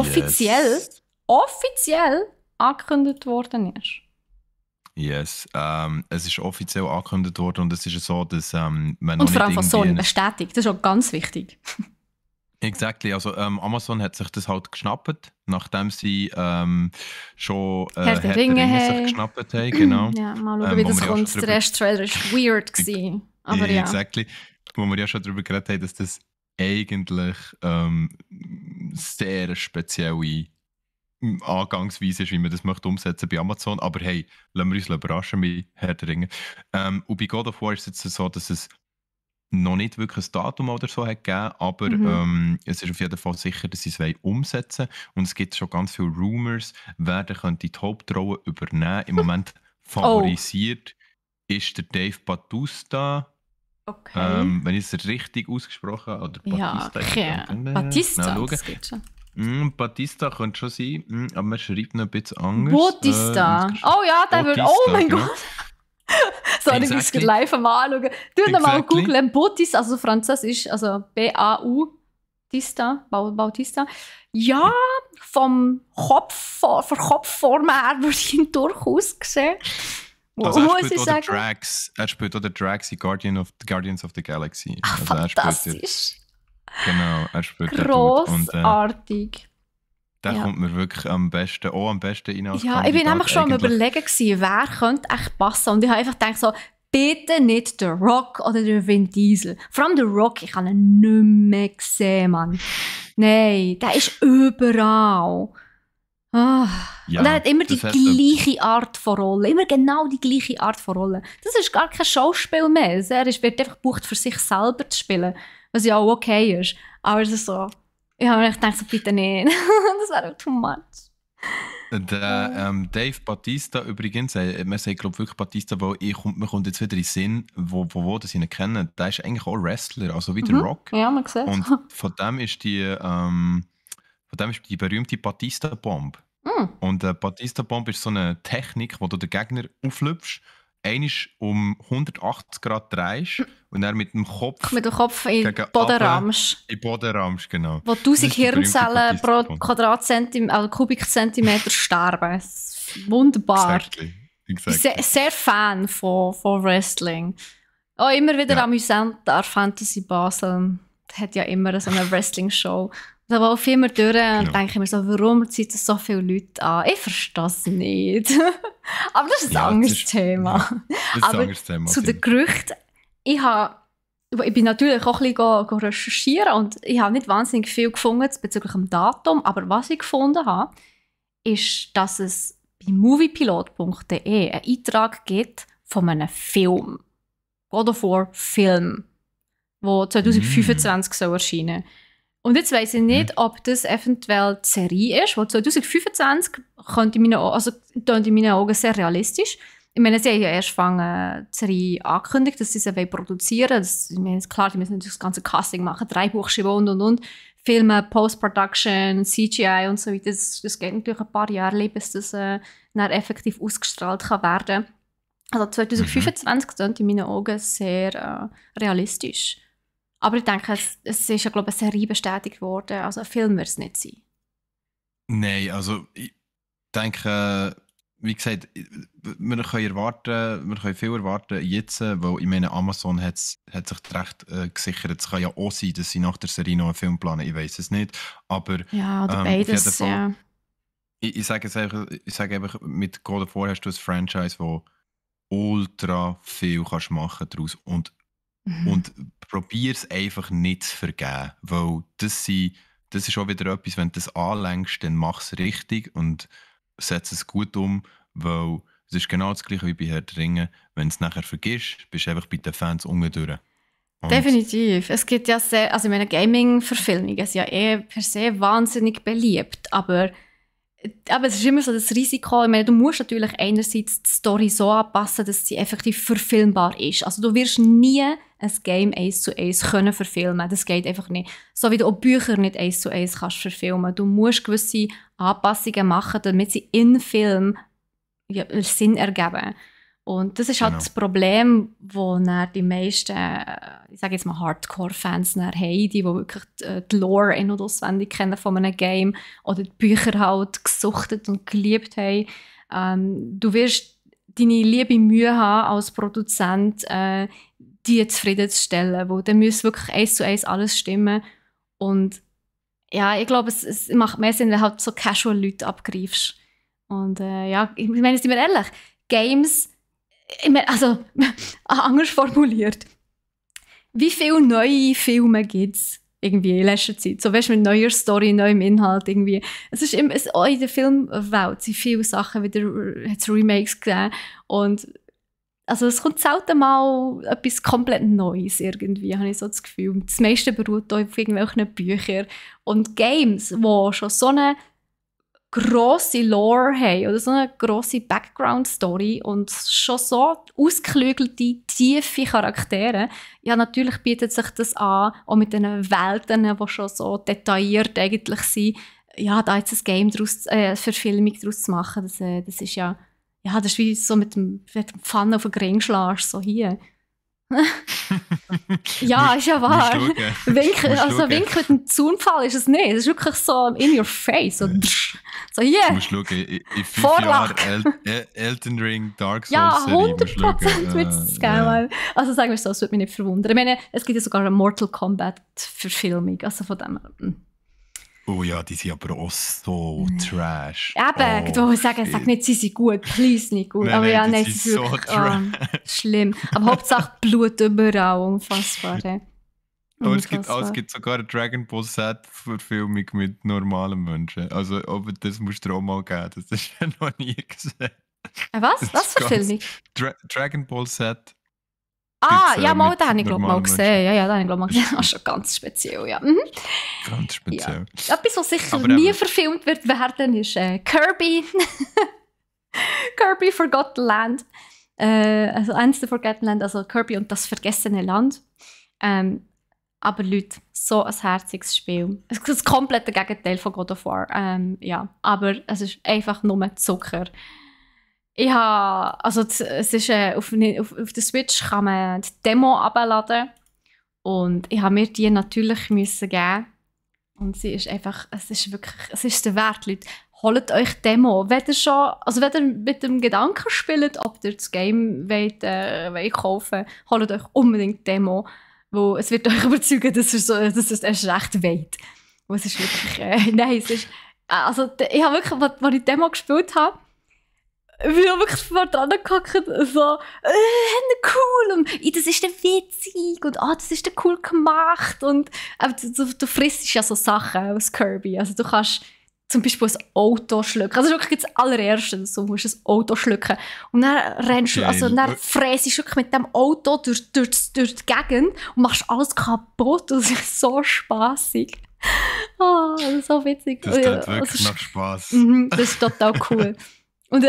offiziell angekündigt worden ist. Yes, es ist offiziell angekündigt worden und es ist so, dass man und vor allem von Sony bestätigt, das ist auch ganz wichtig. Exactly, also Amazon hat sich das halt geschnappt, nachdem sie schon Herr der Ringe sich geschnappt haben, genau. Ja, mal schauen, wie das kommt. Der erste Trailer war weird gewesen, aber ja. Exactly, wo wir ja schon darüber geredet haben, dass das eigentlich sehr spezielle Angangsweise ist, wie man das möchte umsetzen bei Amazon, aber hey, lassen wir uns überraschen bei Herr der Ringe. Und bei God of War ist es jetzt so, dass es noch nicht wirklich ein Datum oder so hat gegeben, aber es ist auf jeden Fall sicher, dass sie es umsetzen wollen. Und es gibt schon ganz viele Rumors, wer könnte die Hauptrolle übernehmen. Im Moment favorisiert ist der Dave Bautista. Okay. Wenn ich es richtig ausgesprochen habe. Oder Bautista. Ja, Bautista, das geht schon. Bautista könnte schon sein, aber man schreibt noch ein bisschen anders. Bautista. Oh ja, der wird. Oh mein Gott. Sorry, ich muss live am Anschauen. Du mal googlen. Bautista, also französisch, also Bautista. Ja, von Kopfform her würde ich ihn durchaus sehen. Also er spielt auch den Drax in Guardians of the Galaxy. Ach, also fantastisch. Er spielt grossartig. Der kommt mir wirklich am besten rein als Ja, ich bin nämlich schon am Überlegen gewesen, wer könnte echt passen. Und ich habe einfach gedacht so, bitte nicht der Rock oder der Vin Diesel. Vor allem der Rock, ich habe ihn nicht mehr gesehen, Mann. Nein, der ist überall. Ja, und er hat immer die gleiche Art von Rolle. Immer genau die gleiche Art von Rolle. Das ist gar kein Schauspiel mehr. Er wird einfach gebucht, für sich selber zu spielen. Was ja auch okay ist. Aber es ist so... Ich habe mir gedacht, so bitte nicht. Das wäre auch too much. Dave Bautista übrigens, man sagt glaube wirklich Bautista, weil mir kommt jetzt wieder in den Sinn, wo das ich ihn kenne. Der ist eigentlich auch Wrestler, also wie der Rock. Ja, man sieht. Und von dem ist die berühmte Bautista-Bomb. Und Bautista-Bomb ist so eine Technik, wo du den Gegner auflöpfst, einmal um 180 Grad drehst und dann mit dem Kopf in den Boden rammst. In den Boden rammst, genau. Wo 1000 Hirnzellen pro Quadratzentimeter, also Kubikzentimeter sterben. Wunderbar. Exactly. Ich bin sehr Fan von Wrestling. Auch immer wieder amüsant, der Fantasy Basel hat ja immer so eine Wrestling-Show. Da war auch immer durch und denke ich mir so, warum zieht das so viele Leute an? Ich verstehe es nicht. Aber das ist ein anderes Thema. Ja, das ist ein anderes Thema. Zu den Gerüchten, ich bin natürlich auch ein bisschen recherchieren und ich habe nicht wahnsinnig viel gefunden bezüglich dem Datum, aber was ich gefunden habe, ist, dass es bei moviepilot.de einen Eintrag gibt von einem Film. God of War Film, der 2025 soll erscheinen. Und jetzt weiss ich nicht, ob das eventuell die Serie ist, weil 2025 klingt in meinen Augen sehr realistisch. Ich meine, sie haben ja erst die Serie angekündigt, dass sie sie produzieren wollen. Ich meine, klar, die müssen natürlich das ganze Casting machen, 3 Buchstaben und. Filme, Post-Production, CGI und so weiter. Das geht natürlich ein paar Jahre, bis das dann effektiv ausgestrahlt kann werden. Also 2025 klingt in meinen Augen sehr realistisch. Aber ich denke, es ist ja, glaube ich, eine Serie bestätigt worden. Also ein Film wird es nicht sein. Nein, also ich denke, wie gesagt, wir können viel erwarten jetzt, weil ich meine, Amazon hat sich recht gesichert. Es kann ja auch sein, dass sie nach der Serie noch einen Film planen, ich weiß es nicht. Aber ja, oder beides, ja. Ich sage einfach, mit God of War hast du ein Franchise, wo ultra viel kannst machen daraus und probier es einfach nicht zu vergeben, weil das ist auch wieder etwas, wenn du das anlenkst, dann mach es richtig und setz es gut um, weil es ist genau das Gleiche wie bei Herr der Ringe. Wenn du es nachher vergisst, bist du einfach bei den Fans ungeduldig. Definitiv. Es gibt ja sehr, also meine Gaming-Verfilmungen sind ja per se wahnsinnig beliebt, aber es ist immer so das Risiko, ich meine, du musst natürlich einerseits die Story so anpassen, dass sie effektiv verfilmbar ist. Also du wirst nie ein Game 1:1 können verfilmen. Das geht einfach nicht. So wie du auch Bücher nicht 1:1 kannst verfilmen. Du musst gewisse Anpassungen machen, damit sie in Film Sinn ergeben. Und das ist halt das Problem, wo die meisten, ich sage jetzt mal Hardcore-Fans haben, die wirklich die Lore in- und auswendig kennen von einem Game oder die Bücher halt gesuchtet und geliebt haben. Du wirst deine liebe Mühe haben, als Produzent die zufriedenzustellen, weil dann muss wirklich 1:1 alles stimmen. Und ja, ich glaube, es macht mehr Sinn, wenn du halt so Casual-Leute abgreifst. Und ich meine, sind wir ehrlich, Games, ich meine, also anders formuliert, wie viele neue Filme gibt es irgendwie in letzter Zeit? So, weißt du, mit neuer Story, neuem Inhalt irgendwie. Es ist immer, auch in der Filmwelt sind viele Sachen wieder, hat es Remakes gegeben. Und also es kommt selten mal etwas komplett Neues irgendwie, habe ich so das Gefühl. Das meiste beruht auf irgendwelchen Büchern und Games, die schon so eine grosse Lore haben oder so eine grosse Background-Story und schon so ausgeklügelte, tiefe Charaktere. Ja, natürlich bietet sich das an, auch mit diesen Welten, die schon so detailliert eigentlich sind, ja, da jetzt ein Game draus, Verfilmung daraus zu machen, das ist ja, das ist wie so mit dem Pfanne auf den Ring schlägst, so hier. Ja, ist ja wahr. Wink mit dem Zaunfall ist es nicht. Es ist wirklich so in your face. So hier. Du musst schauen, in 5 Jahren Elden Ring, Dark Souls ja, 100% wird es geben. Also sagen wir so, es würde mich nicht verwundern. Ich meine, es gibt ja sogar eine Mortal Kombat-Verfilmung. Also von dem. Oh ja, die sind aber auch so trash. Eben, du sag nicht, sie sind gut, please nicht gut. Aber ja, nein, sie sind wirklich schlimm. Aber Hauptsache Blut überall, unfassbar. Aber es gibt sogar eine Dragon Ball Z-Verfilmung mit normalen Menschen. Also, aber das musst du dir auch mal geben, das hast du ja noch nie gesehen. Was? Was für Filmung? Dragon Ball Z. Ja, mal, den habe ich mal gesehen. Ja, den habe ich mal gesehen. Schon ganz speziell, ja. Mhm. Ganz speziell. Ja. Etwas, was sicher nie verfilmt wird werden, ist Kirby. Kirby Forgotten Land. Also eins der Forgotten Land, also Kirby und das vergessene Land. Aber Leute, so ein herziges Spiel. Es ist das komplette Gegenteil von God of War. Aber es ist einfach nur Zucker. Es ist, auf der Switch kann man die Demo abladen und ich habe mir die natürlich geben. Und sie ist einfach, es ist der Wert, Leute. holt euch Demo. Wenn ihr mit dem Gedanken spielt, ob ihr das Game wollt kaufen, holt euch unbedingt Demo, wo es wird euch überzeugen, dass ihr es erst recht wollt. Und es ist wirklich, nein, es ist, also ich habe wirklich, als ich die Demo gespielt habe, ich bin auch wirklich vor dran gehockt, so, cool, und das ist dann witzig, und das ist dann cool gemacht, und du frisst ja so Sachen aus Kirby, also du kannst zum Beispiel ein Auto schlucken, also wirklich das allererste, du musst ein Auto schlucken, und dann rennst du, also dann fräst du wirklich mit dem Auto durch die Gegend und machst alles kaputt, und das ist so spassig. Das ist so witzig. Das tut wirklich nach Spass. Das ist total cool. Und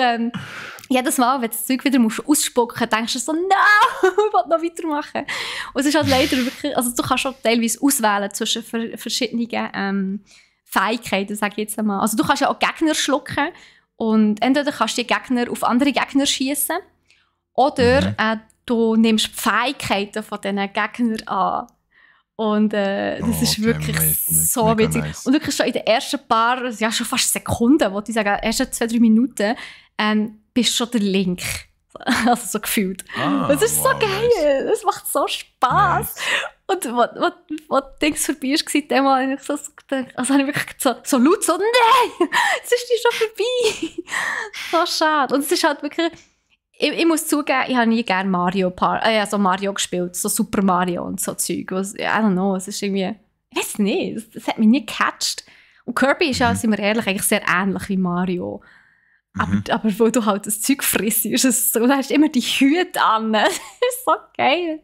jedes Mal, wenn du das Zeug wieder ausspucken musst, denkst du so, no, ich will noch weitermachen. Und es ist halt leider wirklich, also du kannst schon teilweise auswählen zwischen verschiedenen Fähigkeiten, sage ich jetzt einmal. Also du kannst ja auch Gegner schlucken und entweder kannst du die Gegner auf andere Gegner schießen oder du nimmst die Fähigkeiten von diesen Gegnern an. Und das ist wirklich so witzig. Nice. Und wirklich schon in den ersten paar, ja schon fast Sekunden, wollte ich sagen, ersten 2-3 Minuten, bist schon der Link. Also so gefühlt. Das ist so geil. Das macht so Spass. Nice. Und wo Dings vorbei war, habe ich so gedacht, also habe ich wirklich so laut so, nein, jetzt ist die schon vorbei. So schade. Und es ist halt wirklich, ich muss zugeben, ich habe nie gerne Mario gespielt, so Super Mario und so Zeug. I don't know, es ist irgendwie, ich weiß nicht, das hat mich nie gecatcht. Und Kirby ist ja, sind wir ehrlich, eigentlich sehr ähnlich wie Mario. Aber wo du halt das Zeug frisst, ist es so, du hast immer die Hüte an. Das ist so geil.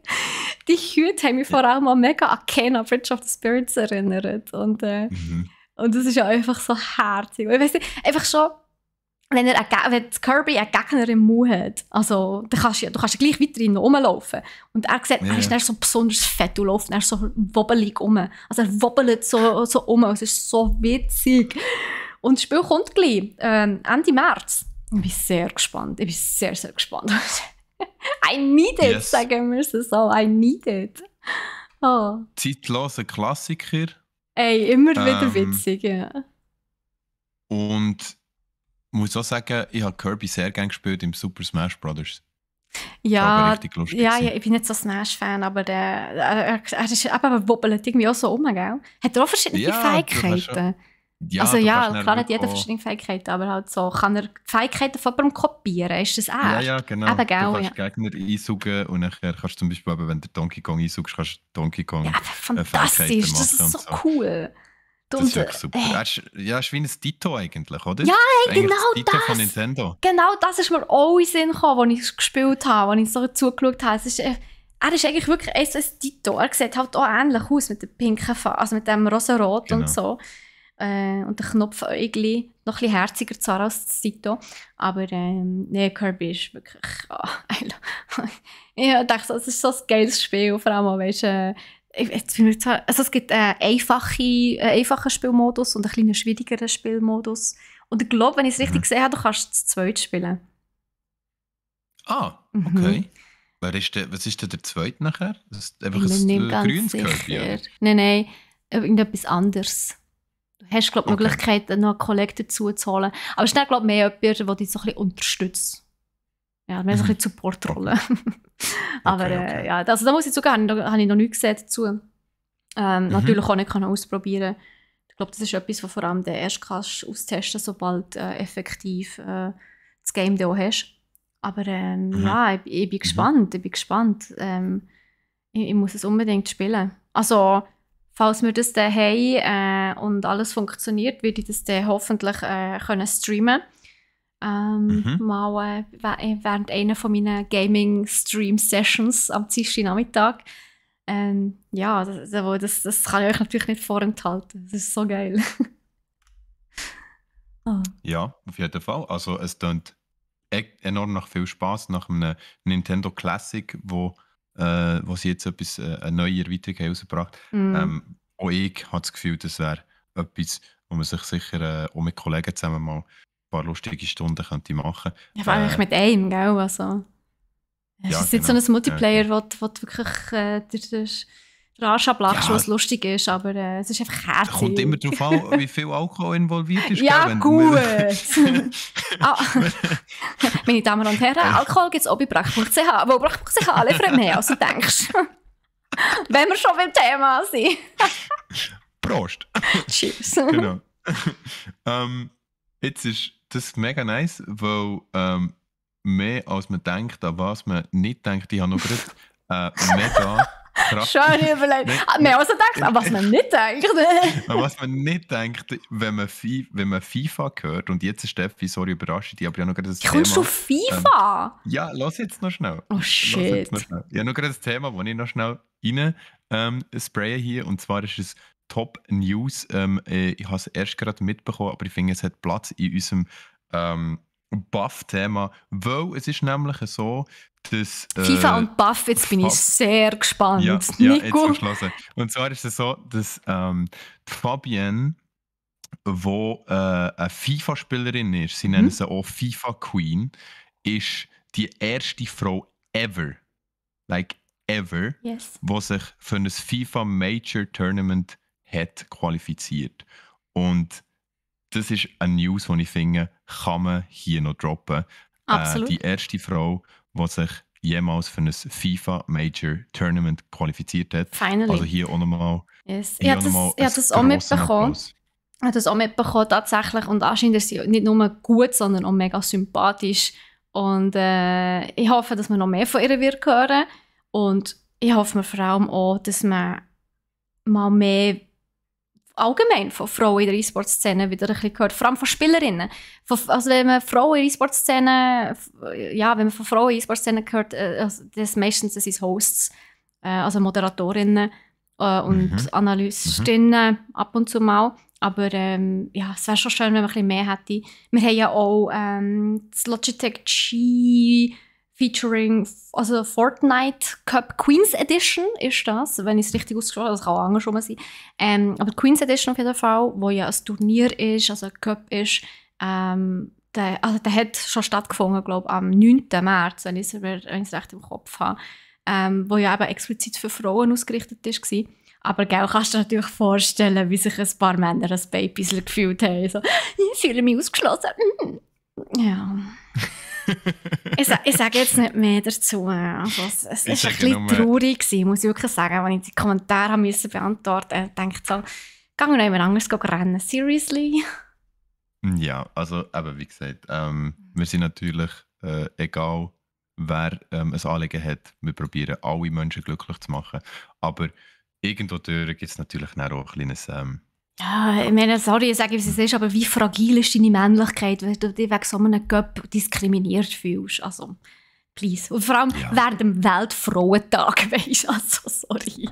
Die Hüte haben mich vor allem auch mega an Kena, Bridge of the Spirits erinnert. Und das ist ja einfach so herzig. Ich weiss nicht, einfach schon, wenn Kirby einen Gegner im Mund hat, also, du kannst ja gleich weiter rumlaufen. Und er sieht, er ist dann so besonders fett, du läufst dann so wobbelig rum. Also er wobbelt so um, es ist so witzig. Und das Spiel kommt gleich, Ende März. Ich bin sehr gespannt. Ich bin sehr, sehr gespannt. I need it, sagen wir es so. I need it. Oh. Zeitloser Klassiker. Ey, immer wieder witzig, ja. Und ich muss auch sagen, ich habe Kirby sehr gerne gespielt im Super Smash Bros. Ja, ich bin nicht so Smash-Fan, aber er ist aber wobbelt irgendwie auch so um, gell? Hat er auch verschiedene Fähigkeiten? Ja, also ja, klar hat jeder verschiedene Fähigkeiten, aber halt so, kann er die Fähigkeiten von jemandem kopieren? Ist das er? Ja, genau. Eben, du kannst Gegner einsaugen und nachher kannst du zum Beispiel, wenn du Donkey Kong einsaugst, kannst du Donkey Kong fantastisch, das ist so cool. Das ist wirklich super. Es ist wie ein Ditto eigentlich, oder? Ja, genau das Ditto von Nintendo. Genau das ist mir auch in den Sinn gekommen, als ich es gespielt habe, als ich so zugeschaut habe. Er ist eigentlich wirklich ein Ditto. Er sieht halt auch ähnlich aus mit dem pinken Farbe, also mit dem rosa-rot und so. Und der Knopfäugli noch ein bisschen herziger zwar als das Ditto. Aber Kirby ist wirklich... ich dachte, es ist so ein geiles Spiel. Vor allem, weißt du, also es gibt einen einfachen Spielmodus und einen kleinen schwierigeren Spielmodus. Und ich glaube, wenn ich es richtig gesehen habe, du kannst es zu zweit spielen. Okay. Was ist denn der zweite nachher? Das ist einfach ein grünes Kirby? Nein, irgendetwas anderes. Du hast, glaube ich, die Möglichkeit, noch einen Kollegen dazu zu holen. Aber es ist dann, glaube ich, mehr jemand, der dich so ein bisschen unterstützt. Ja, mehr so ein bisschen Supportrolle. Aber ja, also da muss ich zugeben, da habe ich noch nichts gesehen dazu. Natürlich auch nicht ausprobieren. Ich glaube, das ist etwas, was vor allem du erst kannst austesten, sobald effektiv das Game da hast. Aber ja, ich bin gespannt. Ich muss es unbedingt spielen. Also, falls wir das dann haben und alles funktioniert, werde ich das dann hoffentlich können streamen. Mal während einer von meinen Gaming-Stream-Sessions am Dienstagnachmittag. Ja, das kann ich euch natürlich nicht vorenthalten. Das ist so geil. Ja, auf jeden Fall. Also es klingt enorm nach viel Spass, nach einem Nintendo Classic, wo sie jetzt eine neue Erweiterung herausgebracht haben. Auch ich habe das Gefühl, das wäre etwas, wo man sich sicher auch mit Kollegen zusammen mal ein paar lustige Stunden könnte machen. Ja, vor allem mit einem, gell? Also, es ist nicht so ein Multiplayer, wo du wirklich Rascha lachst, was lustig ist, aber es ist einfach herzig. Kommt immer darauf an, wie viel Alkohol involviert ist. Ja, gell? gut. Meine Damen und Herren, Alkohol gibt es auch bei brach.ch, aber brach.ch liefert mehr, als du denkst. Wenn wir schon beim Thema sind. Prost. Cheers. Genau. Jetzt ist das mega nice, weil mehr als man denkt, an was man nicht denkt, ich habe noch gerade mega krass. Schön überlegt. Mehr als man denkt, an was man nicht denkt. An was man nicht denkt, wenn man FIFA hört. Und jetzt ist Steffi, sorry, überrascht dich, aber ich habe noch gerade das Thema. Kommst du FIFA? Ja, lass jetzt noch schnell. Oh shit. Ich habe noch gerade das Thema, das ich noch schnell rein spraye hier. Und zwar ist es Top News. Ich habe es erst gerade mitbekommen, aber ich finde, es hat Platz in unserem Buff-Thema. Weil es ist nämlich so, dass... FIFA und Buff, jetzt bin ich sehr gespannt. Ja, jetzt verschlossen. Und zwar ist es so, dass Fabienne, die eine FIFA-Spielerin ist, sie nennen sie auch FIFA-Queen, ist die erste Frau ever, yes, die sich für ein FIFA Major Tournament hat qualifiziert. Und das ist eine News, die ich finde, kann man hier noch droppen. Absolut. Die erste Frau, die sich jemals für ein FIFA Major Tournament qualifiziert hat. Finally. Also hier auch nochmal. Yes. Ich habe das auch mitbekommen. Ich habe das auch mitbekommen, tatsächlich. Und anscheinend ist sie nicht nur gut, sondern auch mega sympathisch. Und ich hoffe, dass man noch mehr von ihr wird hören. Und ich hoffe mir vor allem auch, dass man mal mehr allgemein von Frauen in der E-Sport-Szene wieder ein bisschen hört. Vor allem von Spielerinnen. Also wenn man Frauen in der E-Sport-Szene, wenn man von Frauen in der E-Sport-Szene hört, das meistens sind Hosts, also Moderatorinnen und Analystinnen ab und zu mal. Aber es wäre schon schön, wenn man ein bisschen mehr hätte. Wir haben ja auch das Logitech G featuring, also Fortnite Cup Queen's Edition ist das, wenn ich es richtig ausgesprochen habe, das kann auch anders schon mal sein. Aber die Queen's Edition auf jeden Fall, wo ja ein Turnier ist, also ein Cup ist, der hat schon stattgefunden, glaube ich, am 9. März, wenn ich es recht im Kopf habe, wo ja eben explizit für Frauen ausgerichtet war. Aber gell, kannst du dir natürlich vorstellen, wie sich ein paar Männer als Babys gefühlt haben. So, ich fühle mich ausgeschlossen. Ja. Ich sage jetzt nicht mehr dazu. Also, es war ein bisschen traurig gewesen, muss ich wirklich sagen, als ich die Kommentare beantworten musste. Ich dachte so, geh mir jemand anderes rennen. Seriously? Ja, also eben wie gesagt, wir sind natürlich, egal wer ein Anliegen hat, wir probieren alle Menschen glücklich zu machen. Aber irgendwo gibt es natürlich auch ein kleines... Ja, ich meine, sorry, ich sage, wie es ist, aber wie fragil ist deine Männlichkeit, wenn du dich wegen so einem Göpp diskriminiert fühlst? Also, please. Und vor allem während dem Weltfrauentag, weisst du, also, sorry.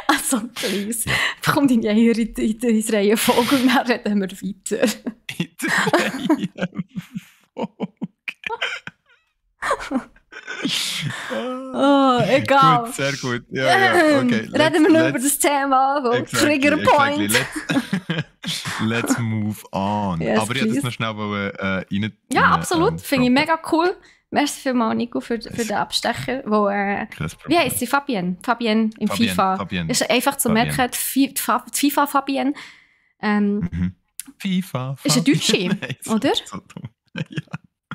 Also, please. Komm in die Reihenfolge und dann reden wir weiter. In der Reihenfolge. Oh, egal. Gut, sehr gut. Ja, okay. Reden wir nur über das Thema. Trigger Point. Exactly. Let's move on. Yes, aber ich hätte es noch schnell rein. Ja, absolut. Finde ich mega cool. Merci vielmals, Nico, für den Abstecher. Wie heisst sie? Fabienne. Fabienne im FIFA. Fabienne. Ist einfach zu merken, die FIFA Fabienne. FIFA. Ist eine Deutsche, oder? So dumm. Ja.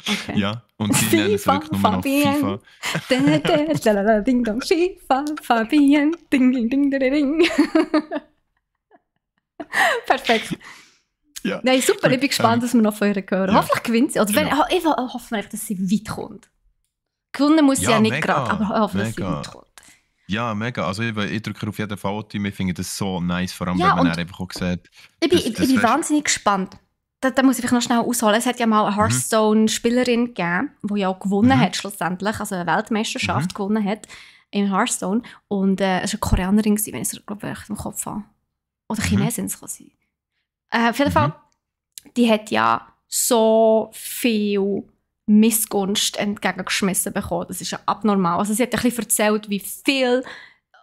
Okay. Ja, und sie nennen es wirklich nur noch FIFA. Ding dong, FIFA, Fabienne, ding ding ding ding. Perfekt. Ja. Nein, super, ich bin gespannt, was wir noch von ihr hören. Ja. Hoffentlich gewinnt sie. Oder genau. Ich hoffe einfach, dass sie weit kommt. Gewonnen muss sie ja nicht gerade, aber ich hoffe, dass sie weit kommt. Ja, mega. Also ich drücke auf jeden Fall Team. Ich finde das so nice, vor allem wenn man einfach auch sieht. Ich bin wahnsinnig gespannt. Da muss ich noch schnell ausholen. Es hat ja mal eine Hearthstone-Spielerin gegeben, die ja auch gewonnen hat schlussendlich, also eine Weltmeisterschaft gewonnen hat in Hearthstone. Und es war eine Koreanerin, wenn ich es recht im Kopf habe. Oder Chinesin kann sein. Auf jeden Fall, die hat ja so viel Missgunst entgegengeschmissen bekommen. Das ist ja abnormal. Also sie hat ein bisschen erzählt, wie viel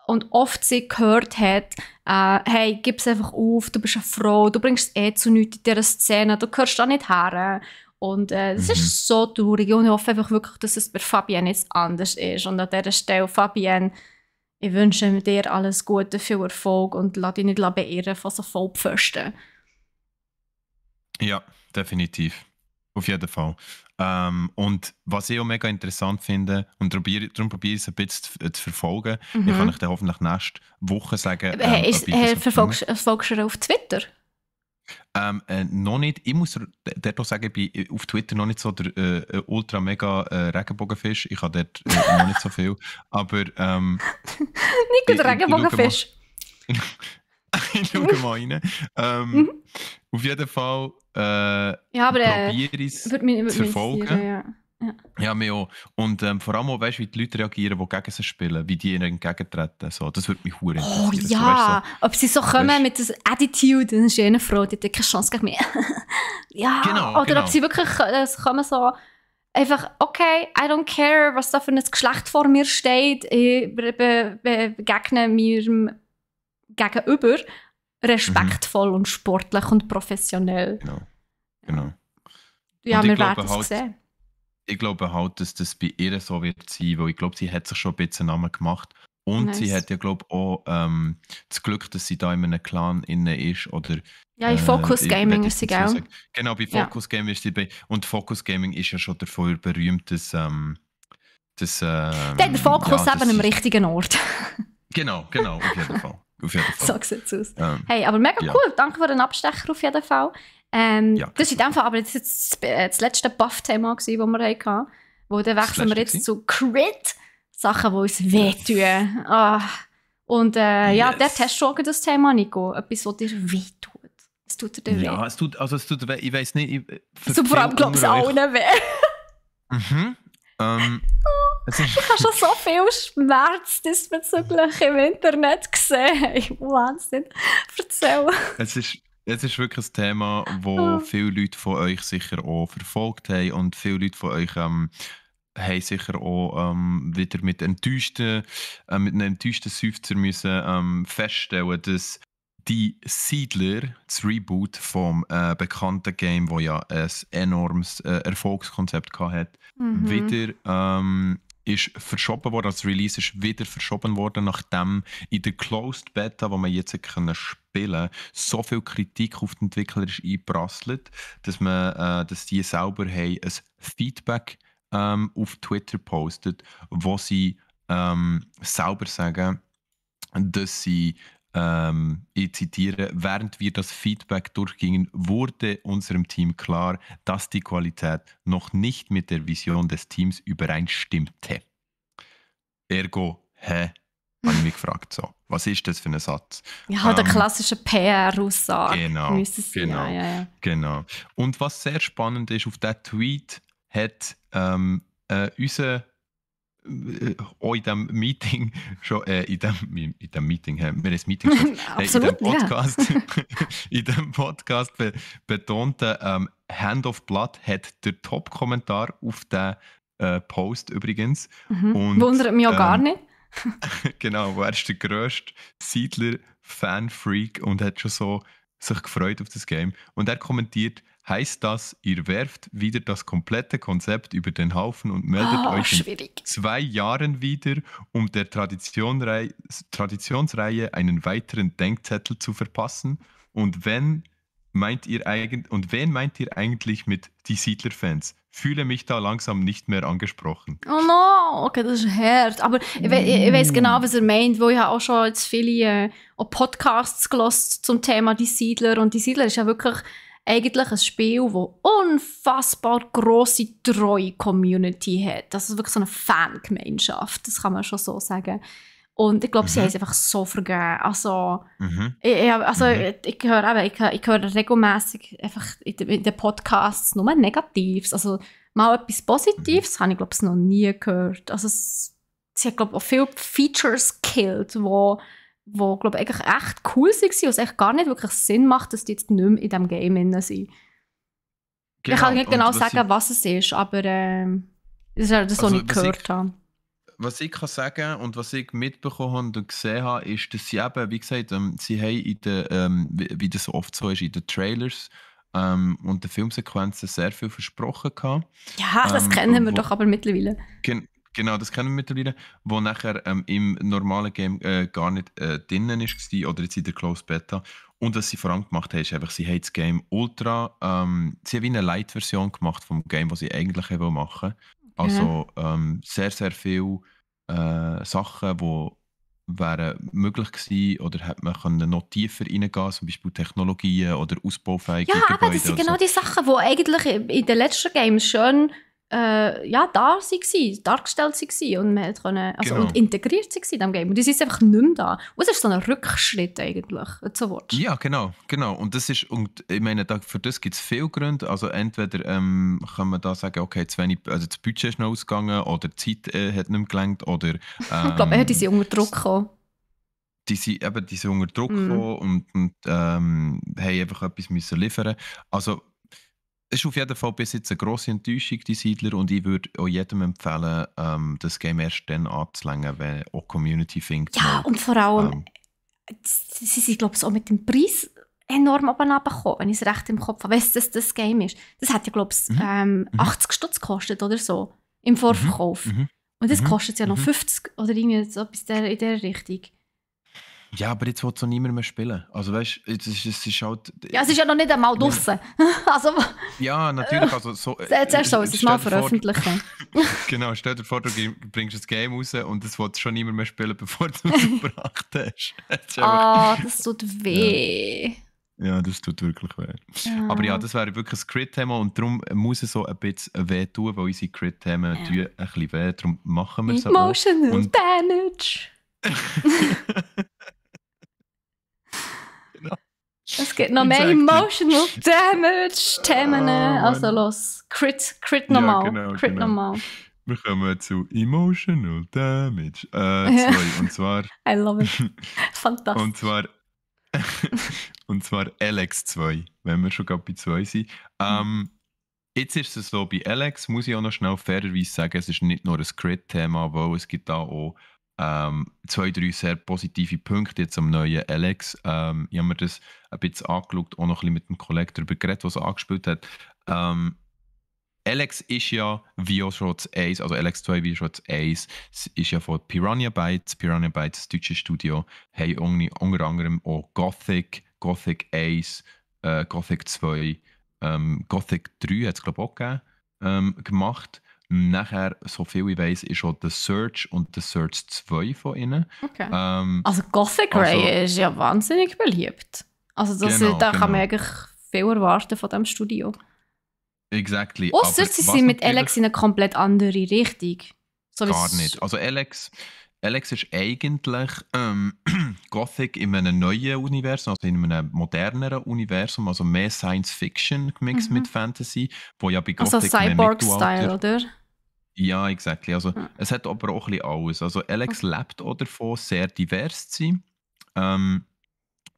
und oft sie gehört hat, hey, gib es einfach auf, du bist eine Frau, du bringst es zu nichts in dieser Szene, du gehörst da nicht her. Und das ist so traurig und ich hoffe einfach wirklich, dass es bei Fabienne jetzt anders ist. Und an dieser Stelle, Fabienne, Ich wünsche dir alles Gute, viel Erfolg und lass dich nicht beirren von so Vollpfosten. Ja, definitiv. Auf jeden Fall. Und was ich auch mega interessant finde, und darum probiere ich es ein bisschen zu verfolgen, ich kann euch dann hoffentlich nächste Woche sagen, Verfolgst du ihn auf Twitter? Noch nicht. Ich muss dort auch sagen, ich bin auf Twitter noch nicht so der ultra mega Regenbogenfisch. Ich habe dort noch nicht so viel. Aber nicht der Regenbogenfisch. Ich schaue mal rein. Auf jeden Fall probiere ich es zu verfolgen. Ja, mir auch. Und vor allem auch, weißt du, wie die Leute reagieren, die gegen sie spielen, wie die ihnen entgegentreten. So, das würde mich verdammt interessieren. Oh ja, so, ob sie so kommen mit dieser Attitude, dann ist eine Frau, die hat keine Chance gegen mich. Ja, genau, oder ob sie wirklich kommen so einfach, okay, I don't care, was da für ein Geschlecht vor mir steht, ich begegne mir gegenüber respektvoll und sportlich und professionell. Genau. Ja, wir werden es sehen. Ich glaube halt, dass das bei ihr so wird sein, weil ich glaube, sie hat sich schon ein bisschen Namen gemacht. Und sie hat ja, glaube ich, auch das Glück, dass sie da in einem Clan inne ist. Oder, ja, in Focus Gaming ist sie, gell? Genau, bei Focus Gaming ist sie bei. Und Focus Gaming ist ja schon davor berühmt, dass der Fokus eben am richtigen Ort. Genau, auf jeden Fall. So sieht es aus. Hey, aber mega cool. Danke für den Abstecher auf jeden Fall. Das ist in dem Fall aber das letzte Buff-Thema, das wir hatten. Wo dann wechseln wir jetzt zu Crit. Sachen, die uns wehtun. Und ja, dort hast du schon das Thema, Nico. Etwas, was dir wehtut. Es tut dir weh. Ja, es tut weh. Ich weiss nicht. So vor allem, glaube ich, allen weh. Ich habe schon so viel Schmerz diesbezüglich im Internet gesehen. Wahnsinn. Erzähl. Es ist wirklich ein Thema, das viele Leute von euch sicher auch verfolgt haben und viele Leute von euch haben sicher auch wieder mit einem enttäuschten Seufzer müssen feststellen, dass die Siedler, das Reboot vom bekannten Game, das ja ein enormes Erfolgskonzept hatte, wieder ist verschoben worden. Das Release ist wieder verschoben worden, nachdem in der Closed Beta, wo man jetzt spielen konnte, so viel Kritik auf die Entwickler ist eingeprasselt, dass die selber ein Feedback auf Twitter postet, wo sie selber sagen, dass sie, ich zitiere, während wir das Feedback durchgingen, wurde unserem Team klar, dass die Qualität noch nicht mit der Vision des Teams übereinstimmte. Ergo, habe ich mich gefragt, so, was ist das für ein Satz? Ja, der klassische PR-Aussage. Genau. Und was sehr spannend ist, auf diesen Tweet hat unser auch in diesem Meeting schon, in dem Meeting haben wir ein Meeting Absolut, in dem Podcast betonte Hand of Blood hat der Top-Kommentar auf den Post übrigens. Und, wundert mich auch gar nicht. Genau, er ist der grösste Siedler-Fan-Freak und hat schon so sich gefreut auf das Game. Und er kommentiert: Heißt das, ihr werft wieder das komplette Konzept über den Haufen und meldet euch in 2 Jahren wieder, um der Traditionsreihe einen weiteren Denkzettel zu verpassen? Und wen meint ihr eigentlich mit die Siedler-Fans? Fühle mich da langsam nicht mehr angesprochen. Oh no, okay, das ist hart. Aber ich weiss genau, was er meint, wo ich habe auch schon jetzt viele Podcasts gehört zum Thema die Siedler. Und die Siedler ist ja wirklich eigentlich ein Spiel, das unfassbar grosse, treue Community hat. Das ist wirklich so eine Fangemeinschaft, das kann man schon so sagen. Und ich glaube, sie haben es einfach so vergeben. Also, ich höre regelmässig einfach in den Podcasts nur Negatives. Also, mal etwas Positives habe ich, glaube ich, noch nie gehört. Also, sie hat, glaube ich, auch viele Features gekillt, wo glaube ich, eigentlich echt cool waren und es echt gar nicht wirklich Sinn macht, dass die jetzt nicht mehr in diesem Game drin sind. Genau. Ich kann nicht genau sagen, was es ist, aber das ist ja das, was ich gehört habe. Was ich kann sagen und was ich mitbekommen und gesehen habe, ist, dass sie eben, wie gesagt, sie haben in den, wie das oft so ist, in den Trailers und den Filmsequenzen sehr viel versprochen gehabt. Ja, das kennen wir doch aber mittlerweile. Genau, das kennen wir mittlerweile, wo nachher im normalen Game gar nicht drinnen war oder jetzt in der Closed Beta. Und was sie vor allem gemacht haben, ist einfach, sie haben das Game ultra, sie haben wie eine Light-Version gemacht vom Game, was sie eigentlich machen wollen. Okay. Also sehr, sehr viele Sachen, die wären möglich gewesen oder hätte man können noch tiefer reingehen, zum Beispiel Technologien oder ausbaufähige Ja, aber Gebäude das sind oder genau so. die Sachen, die eigentlich in den letzten Games schon ja, dargestellt waren und man hat können, also, Genau. und integriert waren in diesem Game. Und die sind jetzt einfach nicht mehr da. Und es ist so ein Rückschritt eigentlich, wenn du so willst. Ja, genau, genau. Und das ist, und ich meine, für das gibt es viele Gründe. Also entweder kann man da sagen, okay, also das Budget ist noch ausgegangen oder die Zeit hat nicht mehr gelangt oder Ich glaube, die sind unter Druck gekommen. die sind unter Druck Mm. gekommen und haben einfach etwas müssen liefern. Also es ist auf jeden Fall bis jetzt eine grosse Enttäuschung, die Siedler, und ich würde auch jedem empfehlen, das Game erst dann anzulängen, wenn auch die Community findet. Ja, und vor allem, sie sind, glaube ich, auch mit dem Preis enorm runtergekommen, wenn ich es recht im Kopf habe, wenn es das Game ist. Das hat ja, glaube ich, 80 Stutz gekostet oder so im Vorverkauf. Und das kostet ja noch 50 oder irgendwie so etwas in dieser Richtung. Ja, aber jetzt will es auch niemand mehr spielen. Also weißt du, es ist halt... Ja, es ist ja noch nicht einmal draussen. Also, ja, natürlich. Also, so, zuerst soll es mal veröffentlichen. Genau, stell dir vor, du bringst das Game raus und das will schon niemand mehr spielen, bevor du es gebracht hast. Das tut weh. Ja, das tut wirklich weh. Ja. Aber ja, das wäre wirklich ein Crit-Thema und darum muss es so ein bisschen weh tun, weil unsere Crit-Themen tun ein bisschen weh. Darum machen wir es auch. Emotional Damage. Genau. Es gibt noch mehr Emotional Damage Themen. Also los, Crit nochmal. Ja, genau, Crit nochmal. Wir kommen zu Emotional Damage 2 und zwar... I love it. Fantastisch. Und zwar Alex 2, wenn wir schon gerade bei 2 sind. Jetzt ist es so, bei Alex muss ich auch noch schnell fairerweise sagen, es ist nicht nur ein Crit-Thema, weil es gibt da auch 2, 3 sehr positive Punkte jetzt am neuen Alex. Ich habe mir das ein bisschen angeschaut, auch noch ein bisschen mit dem Kollegen darüber geredet, was er angespielt hat. Alex ist ja wie auch schon das Ace, also Alex 2 wie schon das Ace, ist ja von Piranha Bytes. Piranha Bytes, das deutsche Studio, haben unter anderem auch Gothic Ace, Gothic 2, Gothic 3 hat es glaube ich auch gegeben, gemacht. Nachher, so viel ich weiss, ist auch The Search und The Search 2 von ihnen. Okay. Also Gothic Ray ist ja wahnsinnig beliebt. Also da kann man eigentlich viel erwarten von diesem Studio. Exactly. Ausser sie sind mit Alex in eine komplett andere Richtung. So gar nicht. Also Alex ist eigentlich Gothic in einem neuen Universum, also in einem moderneren Universum, also mehr Science-Fiction gemixt mit Fantasy, wo ja bei Gothic also Cyborg-Style, oder? Ja, exactly. Also es hat aber auch ein bisschen alles. Also Alex lebt auch davon, sehr divers zu sein.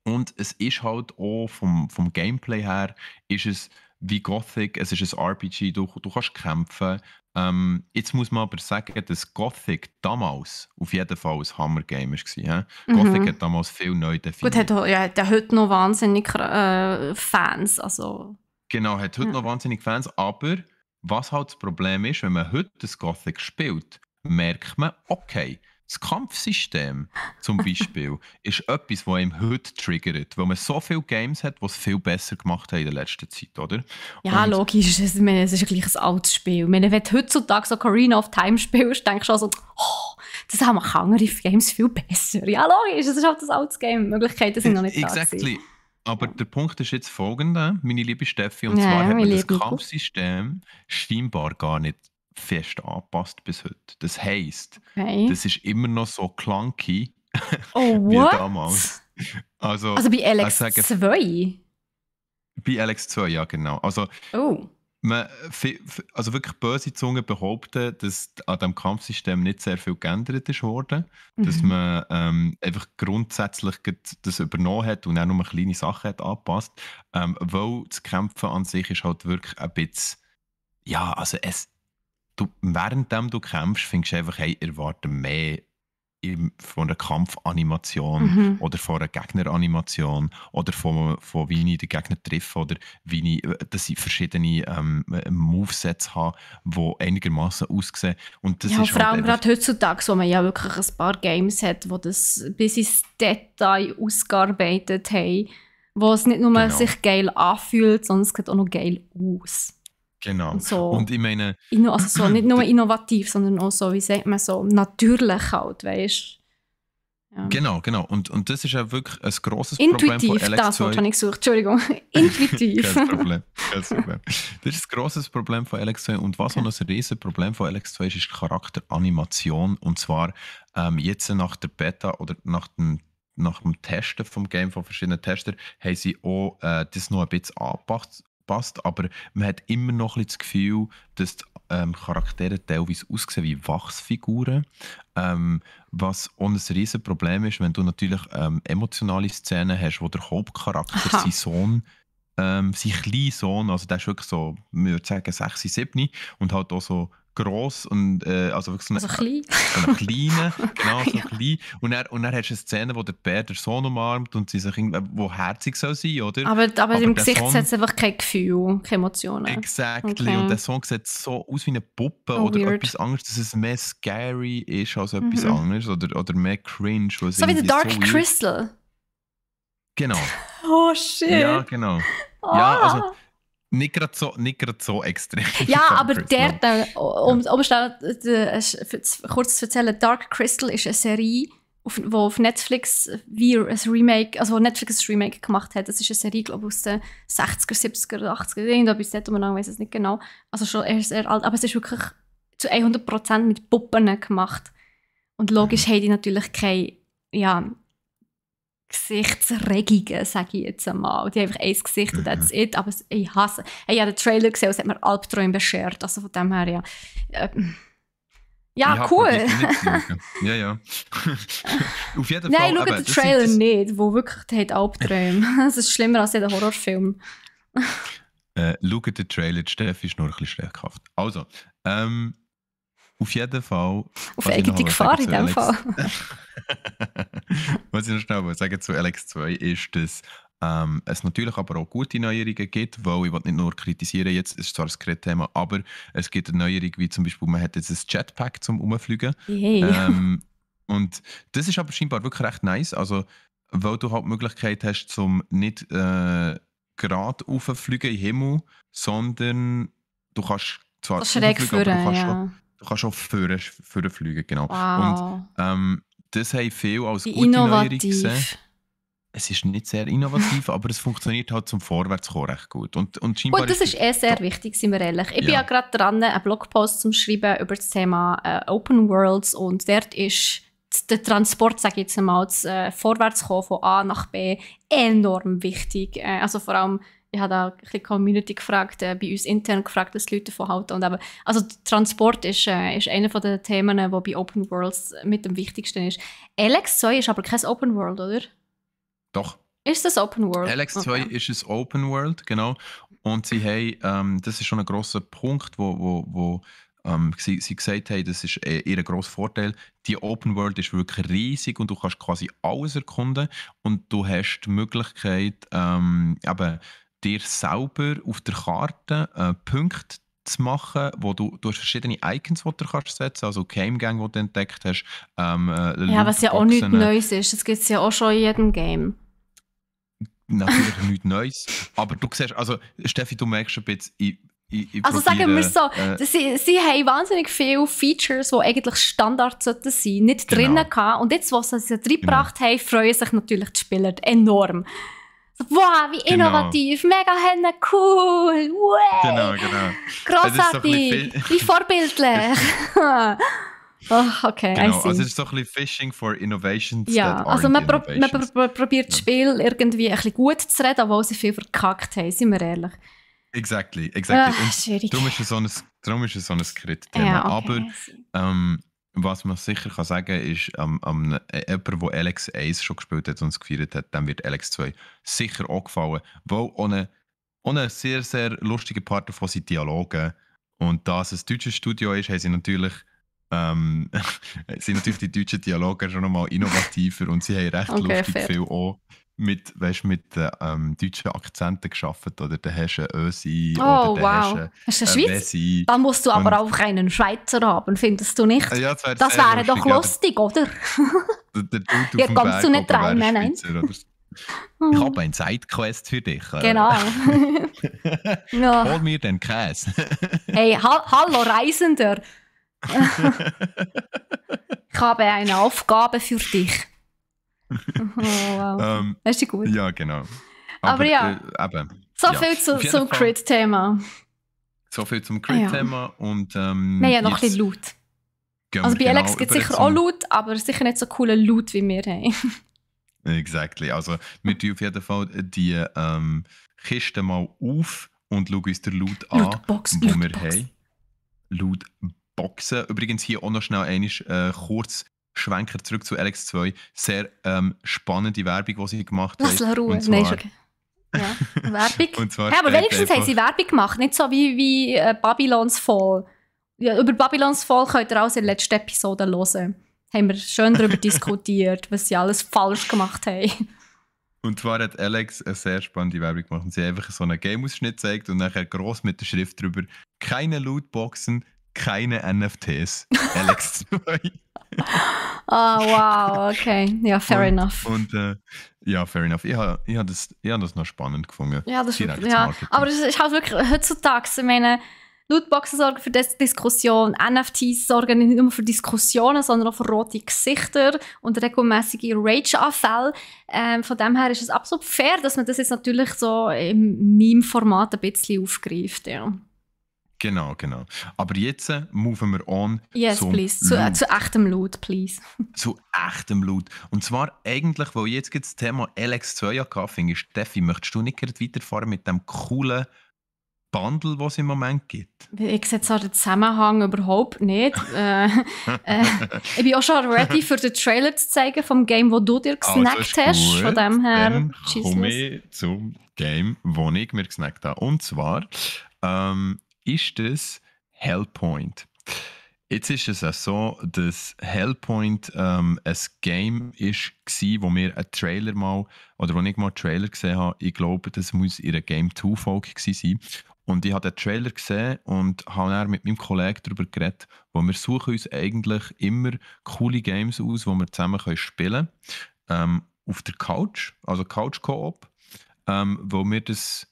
Und es ist halt auch vom Gameplay her, ist es wie Gothic, es ist ein RPG, du kannst kämpfen. Jetzt muss man aber sagen, dass Gothic damals auf jeden Fall ein Hammer-Game war. Gothic hat damals viel neu definiert. Gut, hat heute noch wahnsinnig Fans. Also. Genau, hat heute noch wahnsinnig Fans, aber was halt das Problem ist, wenn man heute das Gothic spielt, merkt man, okay, das Kampfsystem zum Beispiel ist etwas, das einem heute triggert, weil man so viele Games hat, die es viel besser gemacht haben in der letzten Zeit, oder? Ja, logisch, es ist ja gleich ein altes Spiel. Wenn du heutzutage so Ocarina of Time spielst, denkst du auch so, das haben andere Games viel besser. Ja, logisch, es ist halt ein altes Game. Die Möglichkeiten sind noch nicht da. Exactly. Aber der Punkt ist jetzt folgender, meine liebe Steffi, und zwar hat man das Kampfsystem scheinbar gar nicht fest angepasst bis heute. Das heisst, das ist immer noch so clunky wie damals. Also bei Alex 2? Bei Alex 2, ja genau. Also, also wirklich böse Zungen behaupten, dass an diesem Kampfsystem nicht sehr viel geändert ist worden. Dass man einfach grundsätzlich das übernommen hat und auch nur kleine Sachen hat angepasst. Weil das Kämpfen an sich ist halt wirklich ein bisschen, ja, also währenddem du kämpfst, findest du einfach, hey, erwarte mehr von einer Kampfanimation oder von einer Gegneranimation oder von wie ich den Gegner treffe oder dass ich verschiedene Movesets habe, die einigermaßen aussehen. Und das Ja, ist vor allem halt gerade heutzutage, wo man ja wirklich ein paar Games hat, die das bis ins Detail ausgearbeitet haben, wo es nicht nur sich geil anfühlt, sondern es sieht auch noch geil aus. Genau. Und so, und ich meine... also so nicht nur innovativ, sondern auch so, wie sagt man, so natürlich halt, weißt du? Ja. Genau. Und das ist ja wirklich ein grosses Problem von Intuitiv, LX2. das Wort habe ich gesucht, Entschuldigung. Intuitiv. Kein Problem. Das ist ein grosses Problem von LX2. Und was auch ein riesen Problem von LX2 ist die Charakteranimation. Und zwar jetzt nach der Beta oder nach dem Testen vom Game von verschiedenen Testern haben sie auch das noch ein bisschen angepasst. Aber man hat immer noch ein bisschen das Gefühl, dass die Charaktere teilweise aussehen wie Wachsfiguren. Was auch ein riesen Problem ist, wenn du natürlich emotionale Szenen hast, wo der Hauptcharakter, sein Sohn, sein kleiner Sohn, also der ist wirklich so, ich würde sagen 6, 7 und halt auch so gross und also wirklich so klein. So einen kleinen, genau, so klein. Und dann hast du eine Szene, wo der Bär den Sohn umarmt und sie sich wo herzig soll sein, oder? Aber im Gesicht Sohn, hat es einfach kein Gefühl, keine Emotionen. Exactly. Okay. Und der Song sieht so aus wie eine Puppe oder weird. Etwas anderes, dass es mehr scary ist als etwas anderes oder mehr cringe. So wie der Dark Crystal. Genau. Oh shit. Ja, genau. Oh. Ja, also nicht gerade so extrem. Ja, aber um kurz zu erzählen, Dark Crystal ist eine Serie, wo auf Netflix Netflix ein Remake gemacht hat. Das ist eine Serie, glaube ich, aus den 60er, 70er oder 80er Jahren. Bis dort, ich weiß es nicht genau. Also schon sehr alt. Aber es ist wirklich zu 100% mit Puppen gemacht. Und logisch haben die natürlich keine Gesichtsregungen, sage ich jetzt einmal. Die haben einfach ein Gesicht und that's it. Aber ich hasse. Ich habe den Trailer gesehen und es hat mir Albträume beschert. Also von dem her, ja. Ja, cool. Ja. Auf jeden Fall. Nein, schau den Trailer nicht, wo wirklich der hat Albträume. Das ist schlimmer als jeder Horrorfilm. Schau den Trailer, Steffi ist nur ein bisschen schlechthaft. Also, auf jeden Fall. Auf eigene Gefahr in dem Fall. Was ich noch schnell sagen zu LX2 ist, dass es natürlich aber auch gute Neuerungen gibt, weil ich will nicht nur kritisieren, jetzt ist zwar ein Thema, aber es gibt eine Neuerung, wie zum Beispiel, man hat jetzt ein Jetpack zum Umfliegen. Und das ist aber scheinbar wirklich recht nice, also weil du halt die Möglichkeit hast, zum nicht gerade rauffliegen im Himmel, sondern du kannst zwar schräg führen, du kannst auch vorne fliegen, genau. Wow. Und das haben viele als gute Neuerung gesehen. Es ist nicht sehr innovativ, aber es funktioniert halt zum Vorwärtskommen recht gut. Und scheinbar das ist sehr wichtig, sind wir ehrlich. Ich bin ja gerade dran, einen Blogpost zu schreiben über das Thema Open Worlds und dort ist der Transport, sage ich jetzt einmal, das Vorwärtskommen von A nach B enorm wichtig. Also vor allem, ich habe da ein bisschen Community gefragt, bei uns intern gefragt, was die Leute davon halten. Und also Transport ist einer der Themen, die bei Open Worlds mit dem wichtigsten ist. LX2 ist aber kein Open World, oder? Doch. Ist das Open World? LX2 ist ein Open World, genau. Und sie haben, das ist schon ein grosser Punkt, wo sie gesagt haben, das ist ihr grosser Vorteil. Die Open World ist wirklich riesig und du kannst quasi alles erkunden. Und du hast die Möglichkeit, dir selber auf der Karte Punkte zu machen, wo du hast verschiedene Icons, die du kannst setzen, also Game-Gang, die du entdeckt hast. Was ja auch nichts Neues ist. Das gibt es ja auch schon in jedem Game. Natürlich nichts Neues. Aber du siehst, also Steffi, du merkst ein bisschen, also sagen wir es so, sie haben wahnsinnig viele Features, die eigentlich Standard sollten sein, nicht drinnen gehabt. Und jetzt, was sie reingebracht haben, freuen sich natürlich die Spieler enorm. So, wow, wie innovativ, mega cool, wow. Genau. Grossartig, wie vorbildlich. Okay, genau, also es ist so ein bisschen Fishing for Innovations. Ja, also man probiert das Spiel irgendwie ein bisschen gut zu reden, obwohl sie viel verkackt haben, sind wir ehrlich. Exactly. Schwierig. Darum ist es so ein Krit-Thema. Ja, okay. Aber was man sicher kann sagen ist, jemand, der LX1 schon gespielt hat und es gefeiert hat, dann wird LX2 sicher auch gefallen. Weil ohne sehr, sehr lustige Part davon sind Dialoge. Und da es ein deutsches Studio ist, haben sie natürlich sind natürlich die deutschen Dialoge schon nochmal innovativer und sie haben recht lustig fair. viel auch mit deutschen Akzenten gearbeitet. Oder der hast du Ösi Oh, oder der wow. hast Ist das du Schweiz? Wesi. Dann musst du aber Und- auch einen Schweizer haben, findest du nicht? Ja, Das sehr wäre doch ja, lustig, oder? der Dude auf Hier dem kommst Berg du nicht oben rein, wäre nein. Schweizer. Oder? Ich habe ein Sidequest für dich. Genau. Ja. Hol mir den Käse. Hey, hallo Reisender. Ich habe eine Aufgabe für dich. Oh, wow. Das ist gut. Ja, genau. Aber ja, eben. so Ja. viel Auf jeden zum Fall Crit-Thema. So viel zum Crit-Thema. Und, Wir haben ja noch ein bisschen Loot. gehen Also wir bei Alex genau gibt es über sicher zum- auch Loot, aber sicher nicht so coolen Loot, wie wir haben. Exactly. Also, wir tun auf jeden Fall die Kiste mal auf und schauen uns den Loot an, Lootbox, wo wir Lootbox. haben. Lootboxen. Übrigens hier auch noch schnell kurz Schwenker zurück zu Alex 2. Sehr spannende Werbung, die sie gemacht Lass haben. Ruhe. Und Nein, zwar- ist okay. Ja, Werbung. Und zwar Ja, aber steht wenigstens haben einfach- sie Werbung gemacht, nicht so wie Babylons Fall. Ja, über Babylons Fall könnt ihr auch in der letzten Episode hören. Haben wir schön darüber diskutiert, was sie alles falsch gemacht haben. Und zwar hat Alex eine sehr spannende Werbung gemacht. Und sie hat einfach so einen Game-Ausschnitt gezeigt und nachher gross mit der Schrift drüber: keine Lootboxen, keine NFTs. Alex 2. Ah, wow, okay. Ja, fair enough. Und ja, fair enough. Ich habe das noch spannend gefunden. Ja, das ist Direktes ja. Marketing. Aber es ist halt wirklich heutzutage, ich meine, Lootboxen sorgen für Diskussion, NFTs sorgen nicht nur für Diskussionen, sondern auch für rote Gesichter und regelmäßige Rage-Anfälle. Von dem her ist es absolut fair, dass man das jetzt natürlich so im Meme-Format ein bisschen aufgreift. Ja. Genau. Aber jetzt moven wir on Yes, zum please. Loot. Zu echtem Loot, please. Zu echtem Loot. Und zwar eigentlich, weil jetzt das Thema LX2 hatte, finde ich, Steffi, möchtest du nicht gerade weiterfahren mit dem coolen Bundle, was es im Moment gibt? Ich sehe zwar den Zusammenhang überhaupt nicht. Ich bin auch schon ready, für den Trailer zu zeigen vom Game, das du dir gesnackt ist hast. gut. Von dem her, Dann schieß komme los. ich zum Game, das ich mir gesnackt habe. Und zwar ist das Hellpoint. Jetzt ist es auch so, dass Hellpoint ein Game war, wo wir einen Trailer mal, oder wo ich mal einen Trailer gesehen habe. Ich glaube, das muss in einer Game 2-Folge sein. Und ich habe den Trailer gesehen und habe dann mit meinem Kollegen darüber geredet, wo wir suchen uns eigentlich immer coole Games aus, die wir zusammen spielen können. Auf der Couch, also Couch-Koop, wo wir das...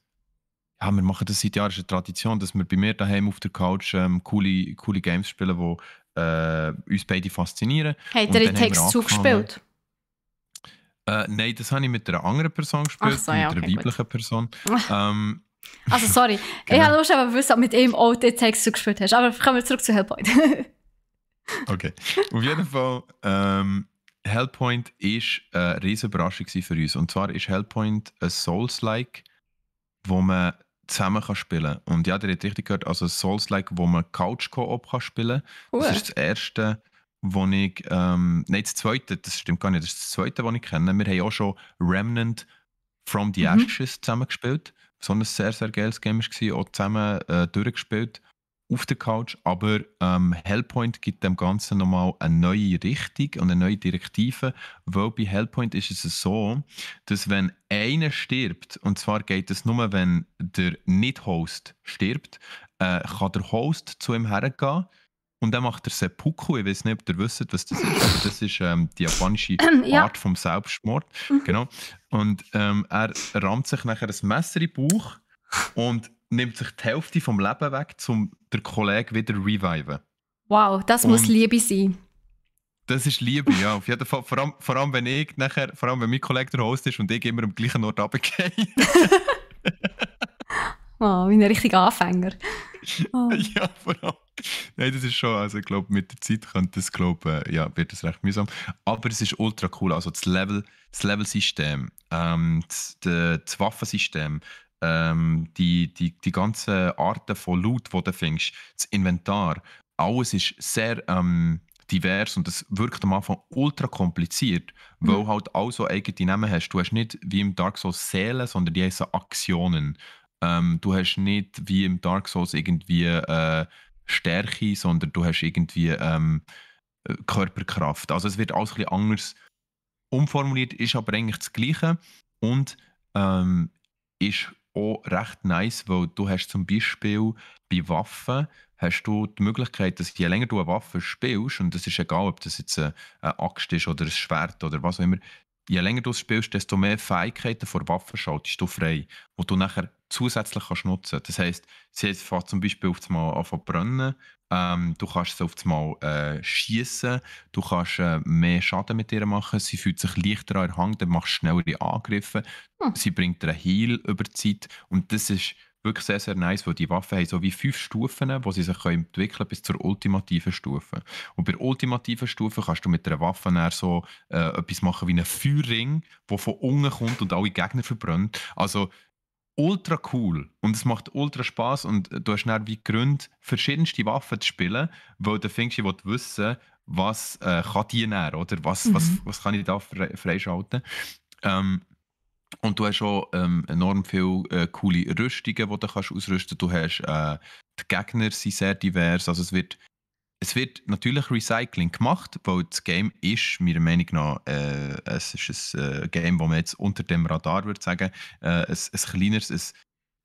Ja, wir machen das seit Jahren, es ist eine Tradition, dass wir bei mir daheim auf der Couch coole Games spielen, die uns beide faszinieren. Habt Und ihr dann die haben wir Text angefangen- zugespielt? Nein, das habe ich mit einer anderen Person gespielt, Ach so, ja, mit einer okay, weiblichen Person. Also, sorry. Genau. Ich habe nur schon gewusst, ob du mit ihm auch den Text zugespielt hast. Aber kommen wir zurück zu Hellpoint. Okay. Auf jeden Fall, Hellpoint war eine riesige Überraschung für uns. Und zwar ist Hellpoint ein Souls-like, wo man zusammen spielen kann. Und ja, ihr habt richtig gehört, also ein Souls-like, wo man Couch-Koop spielen kann. Das ist das erste, wo ich... nein, das zweite, das stimmt gar nicht, das ist das zweite, das ich kenne. Wir haben auch schon Remnant from the Ashes zusammen gespielt. So ein sehr, sehr geiles Game war, auch zusammen durchgespielt auf der Couch. Aber Hellpoint gibt dem Ganzen nochmal eine neue Richtung und eine neue Direktive. Weil bei Hellpoint ist es so, dass wenn einer stirbt, und zwar geht es nur, wenn der Nicht-Host stirbt, kann der Host zu ihm hergehen und dann macht er Seppuku. Ich weiß nicht, ob ihr wisst, was das ist, aber das ist die japanische Ja. Art vom Selbstmord. Genau. Und er rammt sich nachher ein Messer in den Bauch und nimmt sich die Hälfte vom Leben weg, um den Kollegen wieder zu reviven. Wow, das muss Und- Liebe sein. Das ist Liebe, ja, auf jeden Fall. Vor allem, wenn mein Kollege der Host ist und ich immer am gleichen Ort runtergehe. Oh, wie ein richtiger Anfänger. Oh. Ja, vor allem. Nein, das ist schon, also ich glaube, mit der Zeit könnte das, wird das recht mühsam. Aber es ist ultra cool, also das Level-System, das Waffensystem, die ganzen Arten von Loot, die du findest, das Inventar, alles ist sehr divers und es wirkt am Anfang ultra kompliziert, weil halt auch so eigene Namen hast. Du hast nicht wie im Dark Souls Seelen, sondern die heißen Aktionen. Du hast nicht wie im Dark Souls irgendwie Stärke, sondern du hast irgendwie Körperkraft. Also es wird alles ein bisschen anders umformuliert, ist aber eigentlich das Gleiche und ist auch recht nice, weil du hast zum Beispiel bei Waffen hast du die Möglichkeit, dass je länger du eine Waffe spielst, und das ist egal, ob das jetzt eine Axt ist oder ein Schwert oder was auch immer, je länger du es spielst, desto mehr Fähigkeiten vor Waffen schaltest du frei, die du nachher zusätzlich kannst nutzen kannst. Das heisst, sie fängt zum Beispiel auf einmal an zu brennen, du kannst sie auf einmal schiessen, du kannst mehr Schaden mit ihr machen, sie fühlt sich leichter an der Hand, dann machst du schnellere Angriffe, sie bringt dir einen Heal über die Zeit und das ist wirklich sehr, sehr nice, weil die Waffen haben so wie 5 Stufen, wo sie sich entwickeln können bis zur ultimativen Stufe. Und bei der ultimativen Stufe kannst du mit einer Waffe dann so etwas machen wie einen Feuerring, der von unten kommt und alle Gegner verbrennt. Also ultra cool und es macht ultra Spaß und du hast dann wie Gründe, verschiedenste Waffen zu spielen, weil du findest, ich will wissen, was kann die näher, oder was kann ich da freischalten. Und du hast auch enorm viele coole Rüstungen, die du kannst ausrüsten kannst. Du hast, die Gegner sind sehr divers. Also es wird natürlich Recycling gemacht, weil das Game ist, meiner Meinung nach, es ist ein Game, das man jetzt unter dem Radar würde sagen, ein kleineres,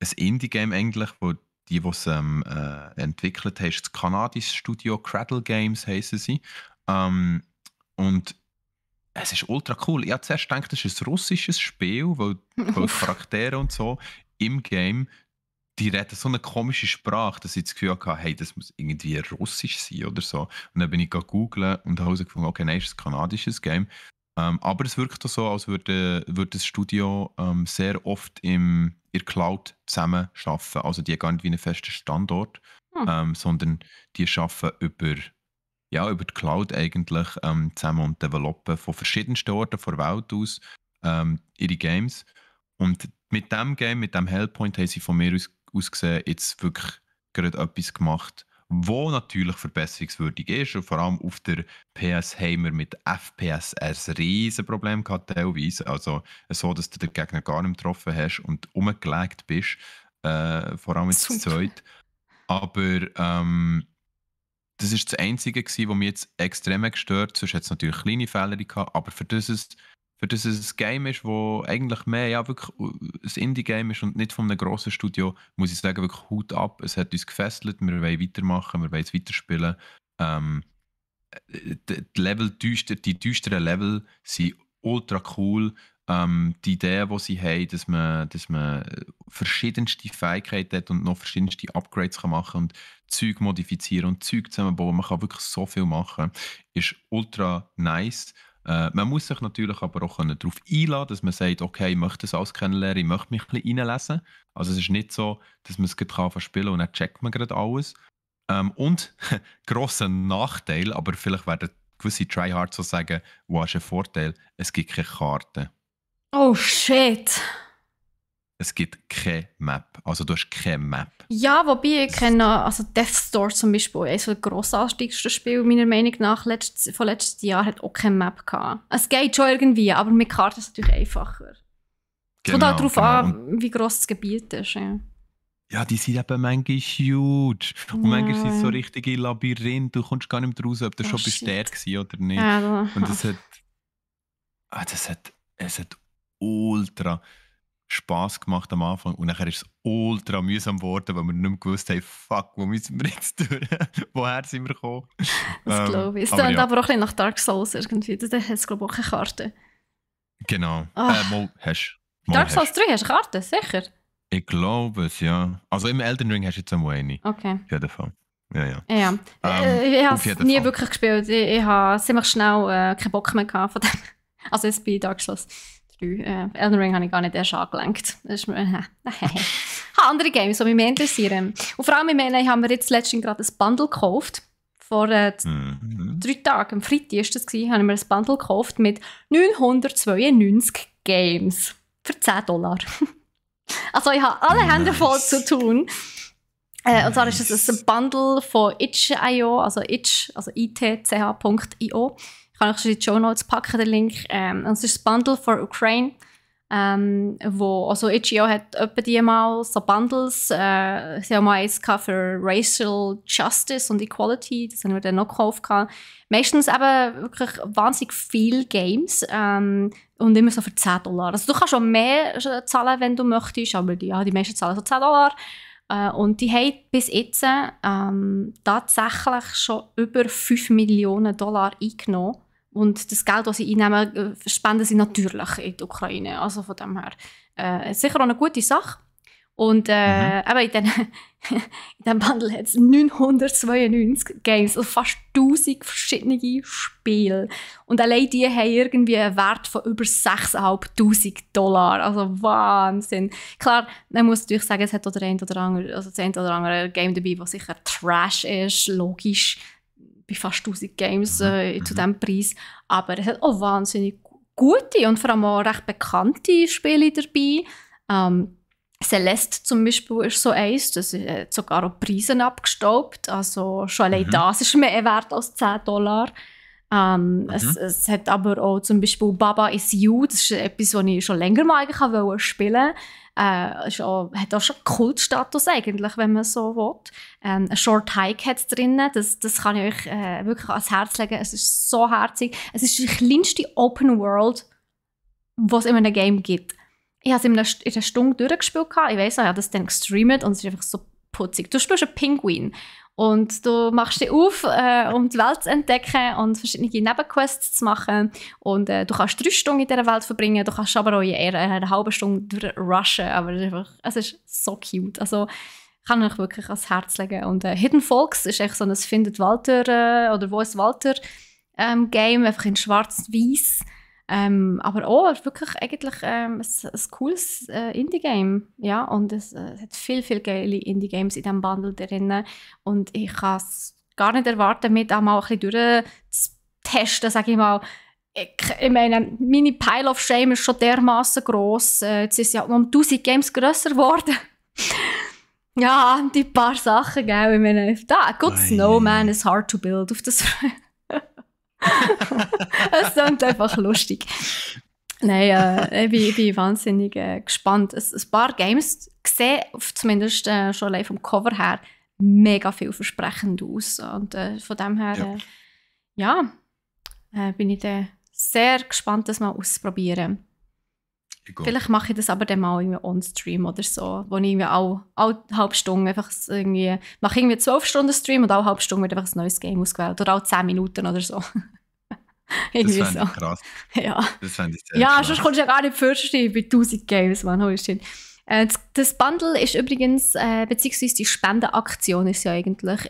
ein Indie-Game eigentlich, wo die es entwickelt haben, ist das kanadische Studio Cradle Games heissen sie. Und es ist ultra cool. Ich habe zuerst gedacht, das ist ein russisches Spiel, weil die Charaktere und so im Game, die reden so eine komische Sprache, dass ich das Gefühl hatte, hey, das muss irgendwie russisch sein oder so. Und dann bin ich googeln und habe herausgefunden, okay, nein, es ist ein kanadisches Game. Aber es wirkt auch so, als würde das Studio sehr oft in der Cloud zusammen arbeiten. Also die haben gar nicht wie einen festen Standort, sondern die arbeiten über die Cloud eigentlich zusammen und developen von verschiedensten Orten der Welt aus ihre Games. Und mit dem Game, mit dem Hellpoint, haben sie von mir aus gesehen jetzt wirklich gerade etwas gemacht, wo natürlich verbesserungswürdig ist. Und vor allem auf der PS haben wir mit FPS ein riesen Problem gehabt teilweise. Also so, dass du den Gegner gar nicht getroffen hast und umgelegt bist. Vor allem jetzt das Zweite. Aber das war das Einzige, was mich jetzt extrem gestört hat. Sonst hat es natürlich kleine Fehler gehabt, aber für das es ein Game ist, das eigentlich mehr wirklich ein Indie-Game ist und nicht von einem grossen Studio, muss ich sagen, wirklich Hut ab. Es hat uns gefesselt, wir wollen weitermachen, wir wollen es weiterspielen. Die düsteren Level sind ultra cool. Die Idee, die sie haben, dass man verschiedenste Fähigkeiten hat und noch verschiedenste Upgrades machen kann und Zeug modifizieren und Zeug zusammenbauen, man kann wirklich so viel machen, ist ultra nice. Man muss sich natürlich aber auch darauf einladen, dass man sagt, okay, ich möchte das alles kennenlernen, ich möchte mich ein bisschen reinlesen. Also es ist nicht so, dass man es gerade spielen kann und dann checkt man gerade alles. Und grosser Nachteil, aber vielleicht werden gewisse Tryhards so sagen, was ist ein Vorteil, es gibt keine Karten. Oh shit! Es gibt keine Map. Also du hast keine Map. Ja, wobei ich kenne, also Death's Door zum Beispiel, eines der grossartigsten Spiele meiner Meinung nach von letztes Jahr, hat auch keine Map gehabt. Es geht schon irgendwie, aber mit Karten ist es natürlich einfacher. Es kommt auch darauf an, wie gross das Gebiet ist. Ja, die sind eben manchmal huge. Und manchmal sind es so richtige Labyrinthe. Du kommst gar nicht mehr raus, ob du schon bestärkt warst oder nicht. Ja, und es hat ultra Spass gemacht am Anfang und nachher ist es ultra mühsam geworden, weil wir nicht mehr gewusst haben, fuck, wo müssen wir jetzt durch? Woher sind wir gekommen? Das glaube ich. Es klingt aber auch ein bisschen nach Dark Souls irgendwie. Da hast du, glaube ich, auch keine Karte. Genau. Dark Souls 3 hast du eine Karte, sicher? Ich glaube es, ja. Also im Elden Ring hast du jetzt einmal eine. Okay. Auf jeden Fall. Ja. Ich habe es nie wirklich gespielt. Ich habe ziemlich schnell keinen Bock mehr gehabt von dem. Also jetzt bei Dark Souls 3. Elden Ring habe ich gar nicht erst angelenkt. Das ist mir, ich habe andere Games, die mich mehr interessieren. Und vor allem, ich habe mir jetzt letztens gerade ein Bundle gekauft. Vor 3 Tagen, am Freitag war das, habe ich mir ein Bundle gekauft mit 992 Games. Für $10. Also ich habe alle Hände voll zu tun. Und zwar ist es ein Bundle von itch.io, also itch.io. Ich kann euch schon in die Show Notes packen, den Link. Und es ist ein Bundle für Ukraine. Also itch.io hat etwa die mal so Bundles, sie haben mal eins für Racial Justice und Equality, das haben wir dann noch gekauft. Meistens eben wirklich wahnsinnig viele Games und immer so für $10. Also du kannst schon mehr zahlen, wenn du möchtest, aber die meisten zahlen so $10. Und die haben bis jetzt tatsächlich schon über $5 Millionen eingenommen. Und das Geld, das sie einnehmen, spenden sie natürlich in die Ukraine. Also von dem her sicher auch eine gute Sache. Und eben in diesem Bundle hat es 992 Games, also fast 1000 verschiedene Spiele. Und allein die haben irgendwie einen Wert von über $6'500. Also Wahnsinn. Klar, man muss natürlich sagen, es hat auch das ein oder andere Game dabei, das sicher Trash ist, logisch. Bei fast 1000 Games zu diesem Preis. Aber es hat auch wahnsinnig gute und vor allem auch recht bekannte Spiele dabei. Celeste zum Beispiel ist so eins, das hat sogar auch Preise abgestaubt. Also schon allein das ist mehr wert als $10. Es hat aber auch zum Beispiel Baba Is You, das ist etwas, was ich schon länger mal eigentlich spielen wollte. Hat auch schon Kultstatus eigentlich, wenn man so will. Ein Short Hike hat es drin, das kann ich euch wirklich ans Herz legen. Es ist so herzig. Es ist die kleinste Open World, die es in einem Game gibt. Ich habe es in einer Stunde durchgespielt. Ich weiss noch, ich habe das dann gestreamt und es ist einfach so putzig. Du spielst einen Pinguin und du machst dich auf, um die Welt zu entdecken und verschiedene Nebenquests zu machen. Und du kannst 3 Stunden in dieser Welt verbringen, du kannst aber auch eher eine halbe Stunde durchrushen. Aber es ist so cute. Also kann ich wirklich ans Herz legen. Und Hidden Folks ist echt so ein Findet Walter oder Wo ist Walter Game, einfach in schwarz-weiß. Aber auch wirklich eigentlich ein cooles Indie-Game. Ja, und es hat viel geile Indie-Games in diesem Bundle drin. Und ich kann es gar nicht erwarten, mit auch mal ein bisschen durchzutesten, sage ich mal. Ich meine, meine Pile of Shame ist schon dermaßen gross. Jetzt ist es ja um 1000 Games grösser geworden. Ja, die paar Sachen, gell? Ich meine, Good Snowman is hard to build. Auf das es klingt einfach lustig. Nein, ich bin wahnsinnig gespannt. Ein paar Games sehen zumindest schon allein vom Cover her mega vielversprechend aus. Und von dem her bin ich sehr gespannt, das mal auszuprobieren. Vielleicht mache ich das aber dann mal irgendwie on-stream oder so, wo ich irgendwie alle halbe Stunde einfach irgendwie, mache irgendwie 12 Stunden Stream und alle halbe Stunde wird einfach ein neues Game ausgewählt. Oder alle 10 Minuten oder so. Irgendwie das fände so. Ich krass. Ja, das fände ich sehr krass. Sonst kommst du ja gar nicht first bei 1000 Games, man. Das Bundle ist übrigens, beziehungsweise die Spendenaktion ist ja eigentlich,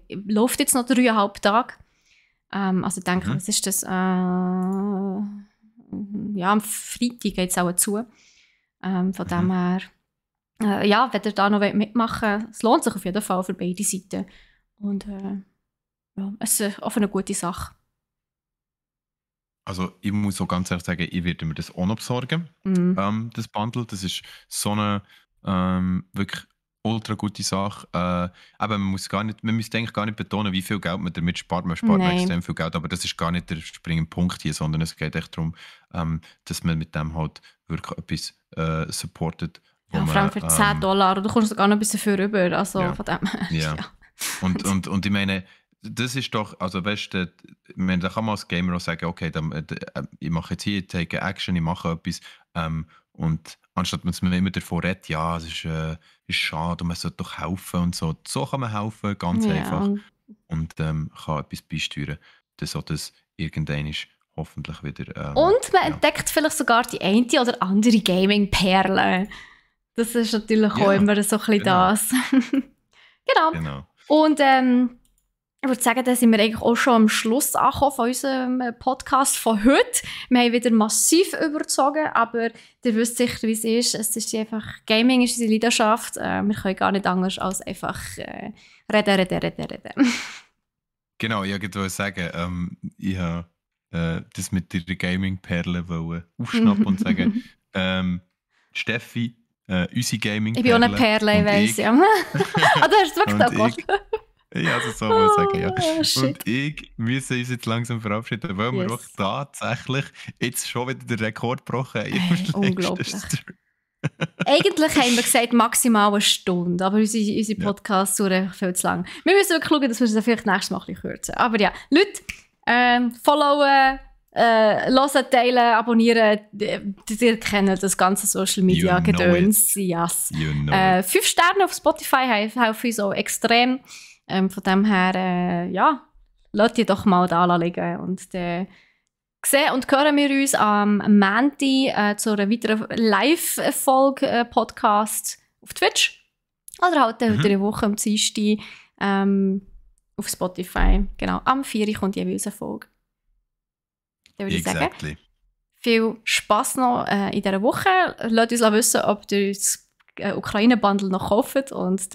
läuft jetzt noch 3,5 Tage. Also ich denke, was ist das? Am Freitag geht es auch zu. Von dem her, wenn ihr da noch mitmachen wollt, es lohnt sich auf jeden Fall für beide Seiten. Und es ist auch eine gute Sache. Also ich muss so ganz ehrlich sagen, ich werde mir das auch noch besorgen, das Bundle. Das ist so eine wirklich ultra gute Sache. Aber man müsste eigentlich gar nicht betonen, wie viel Geld man damit spart. Man spart extrem viel Geld, aber das ist gar nicht der springende Punkt hier, sondern es geht echt darum, dass man mit dem halt wirklich etwas supportet. Ja, vor allem für $10. Du kommst sogar noch ein bisschen dafür rüber. Also von dem her. Ja. Und ich meine, das ist doch, also weißt du, da kann man als Gamer auch sagen, okay, ich mache jetzt hier, take Action, ich mache etwas und anstatt dass man immer davon redet, ja, es ist schade und man sollte doch helfen und so. So kann man helfen, ganz einfach. Und kann etwas beisteuern, dass auch das irgendwann ist, hoffentlich wieder... und man entdeckt vielleicht sogar die eine oder andere Gaming-Perle. Das ist natürlich auch immer so ein bisschen das. Genau. Und ich würde sagen, da sind wir eigentlich auch schon am Schluss angekommen von unserem Podcast von heute. Wir haben wieder massiv überzogen, aber ihr wisst sicher, wie es ist. Es ist einfach, Gaming ist unsere Leidenschaft. Wir können gar nicht anders als einfach reden. Genau, ich wollte sagen, ich habe das mit der Gaming-Perle aufschnappen und sagen, Steffi, unsere Gaming-Perle. Ich bin auch eine Perle, ich weiss, ja. Du hast es wirklich auch gemacht. Ja, also so muss ich sagen, ja. Shit. Und ich müssen uns jetzt langsam verabschieden, weil wir Yes. doch tatsächlich jetzt schon wieder den Rekord gebrochen haben. Hey, unglaublich. Eigentlich haben wir gesagt, maximal eine Stunde, aber unsere Podcasts dauern viel zu lang. Wir müssen wirklich schauen, dass wir es vielleicht nächstes Mal ein bisschen kürzen. Aber ja, Leute, followen, hören, teilen, abonnieren. Ihr kennt das ganze Social Media Gedöns. Yes. 5 Sterne auf Spotify helfen uns auch extrem. Von dem her, ja, lasst ihr doch mal da liegen. Und dann sehen und hören wir uns am Montag zu einer weiteren Live-Folge Podcast auf Twitch. Oder halt in der Woche am Dienstag auf Spotify. Genau, am 4 kommt jeweils eine Folge. Dann würde ich sagen, viel Spass noch in dieser Woche. Lasst uns wissen, ob ihr das Ukraine-Bundle noch kauft. Und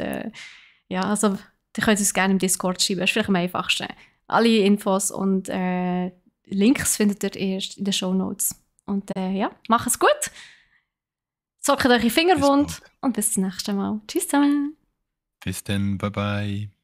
ja, also, ihr könnt uns gerne im Discord schreiben. Das ist vielleicht am einfachsten. Alle Infos und Links findet ihr erst in den Shownotes. Und ja, macht es gut. Zockt euch in Finger wund und bis zum nächsten Mal. Tschüss zusammen. Bis dann, bye bye.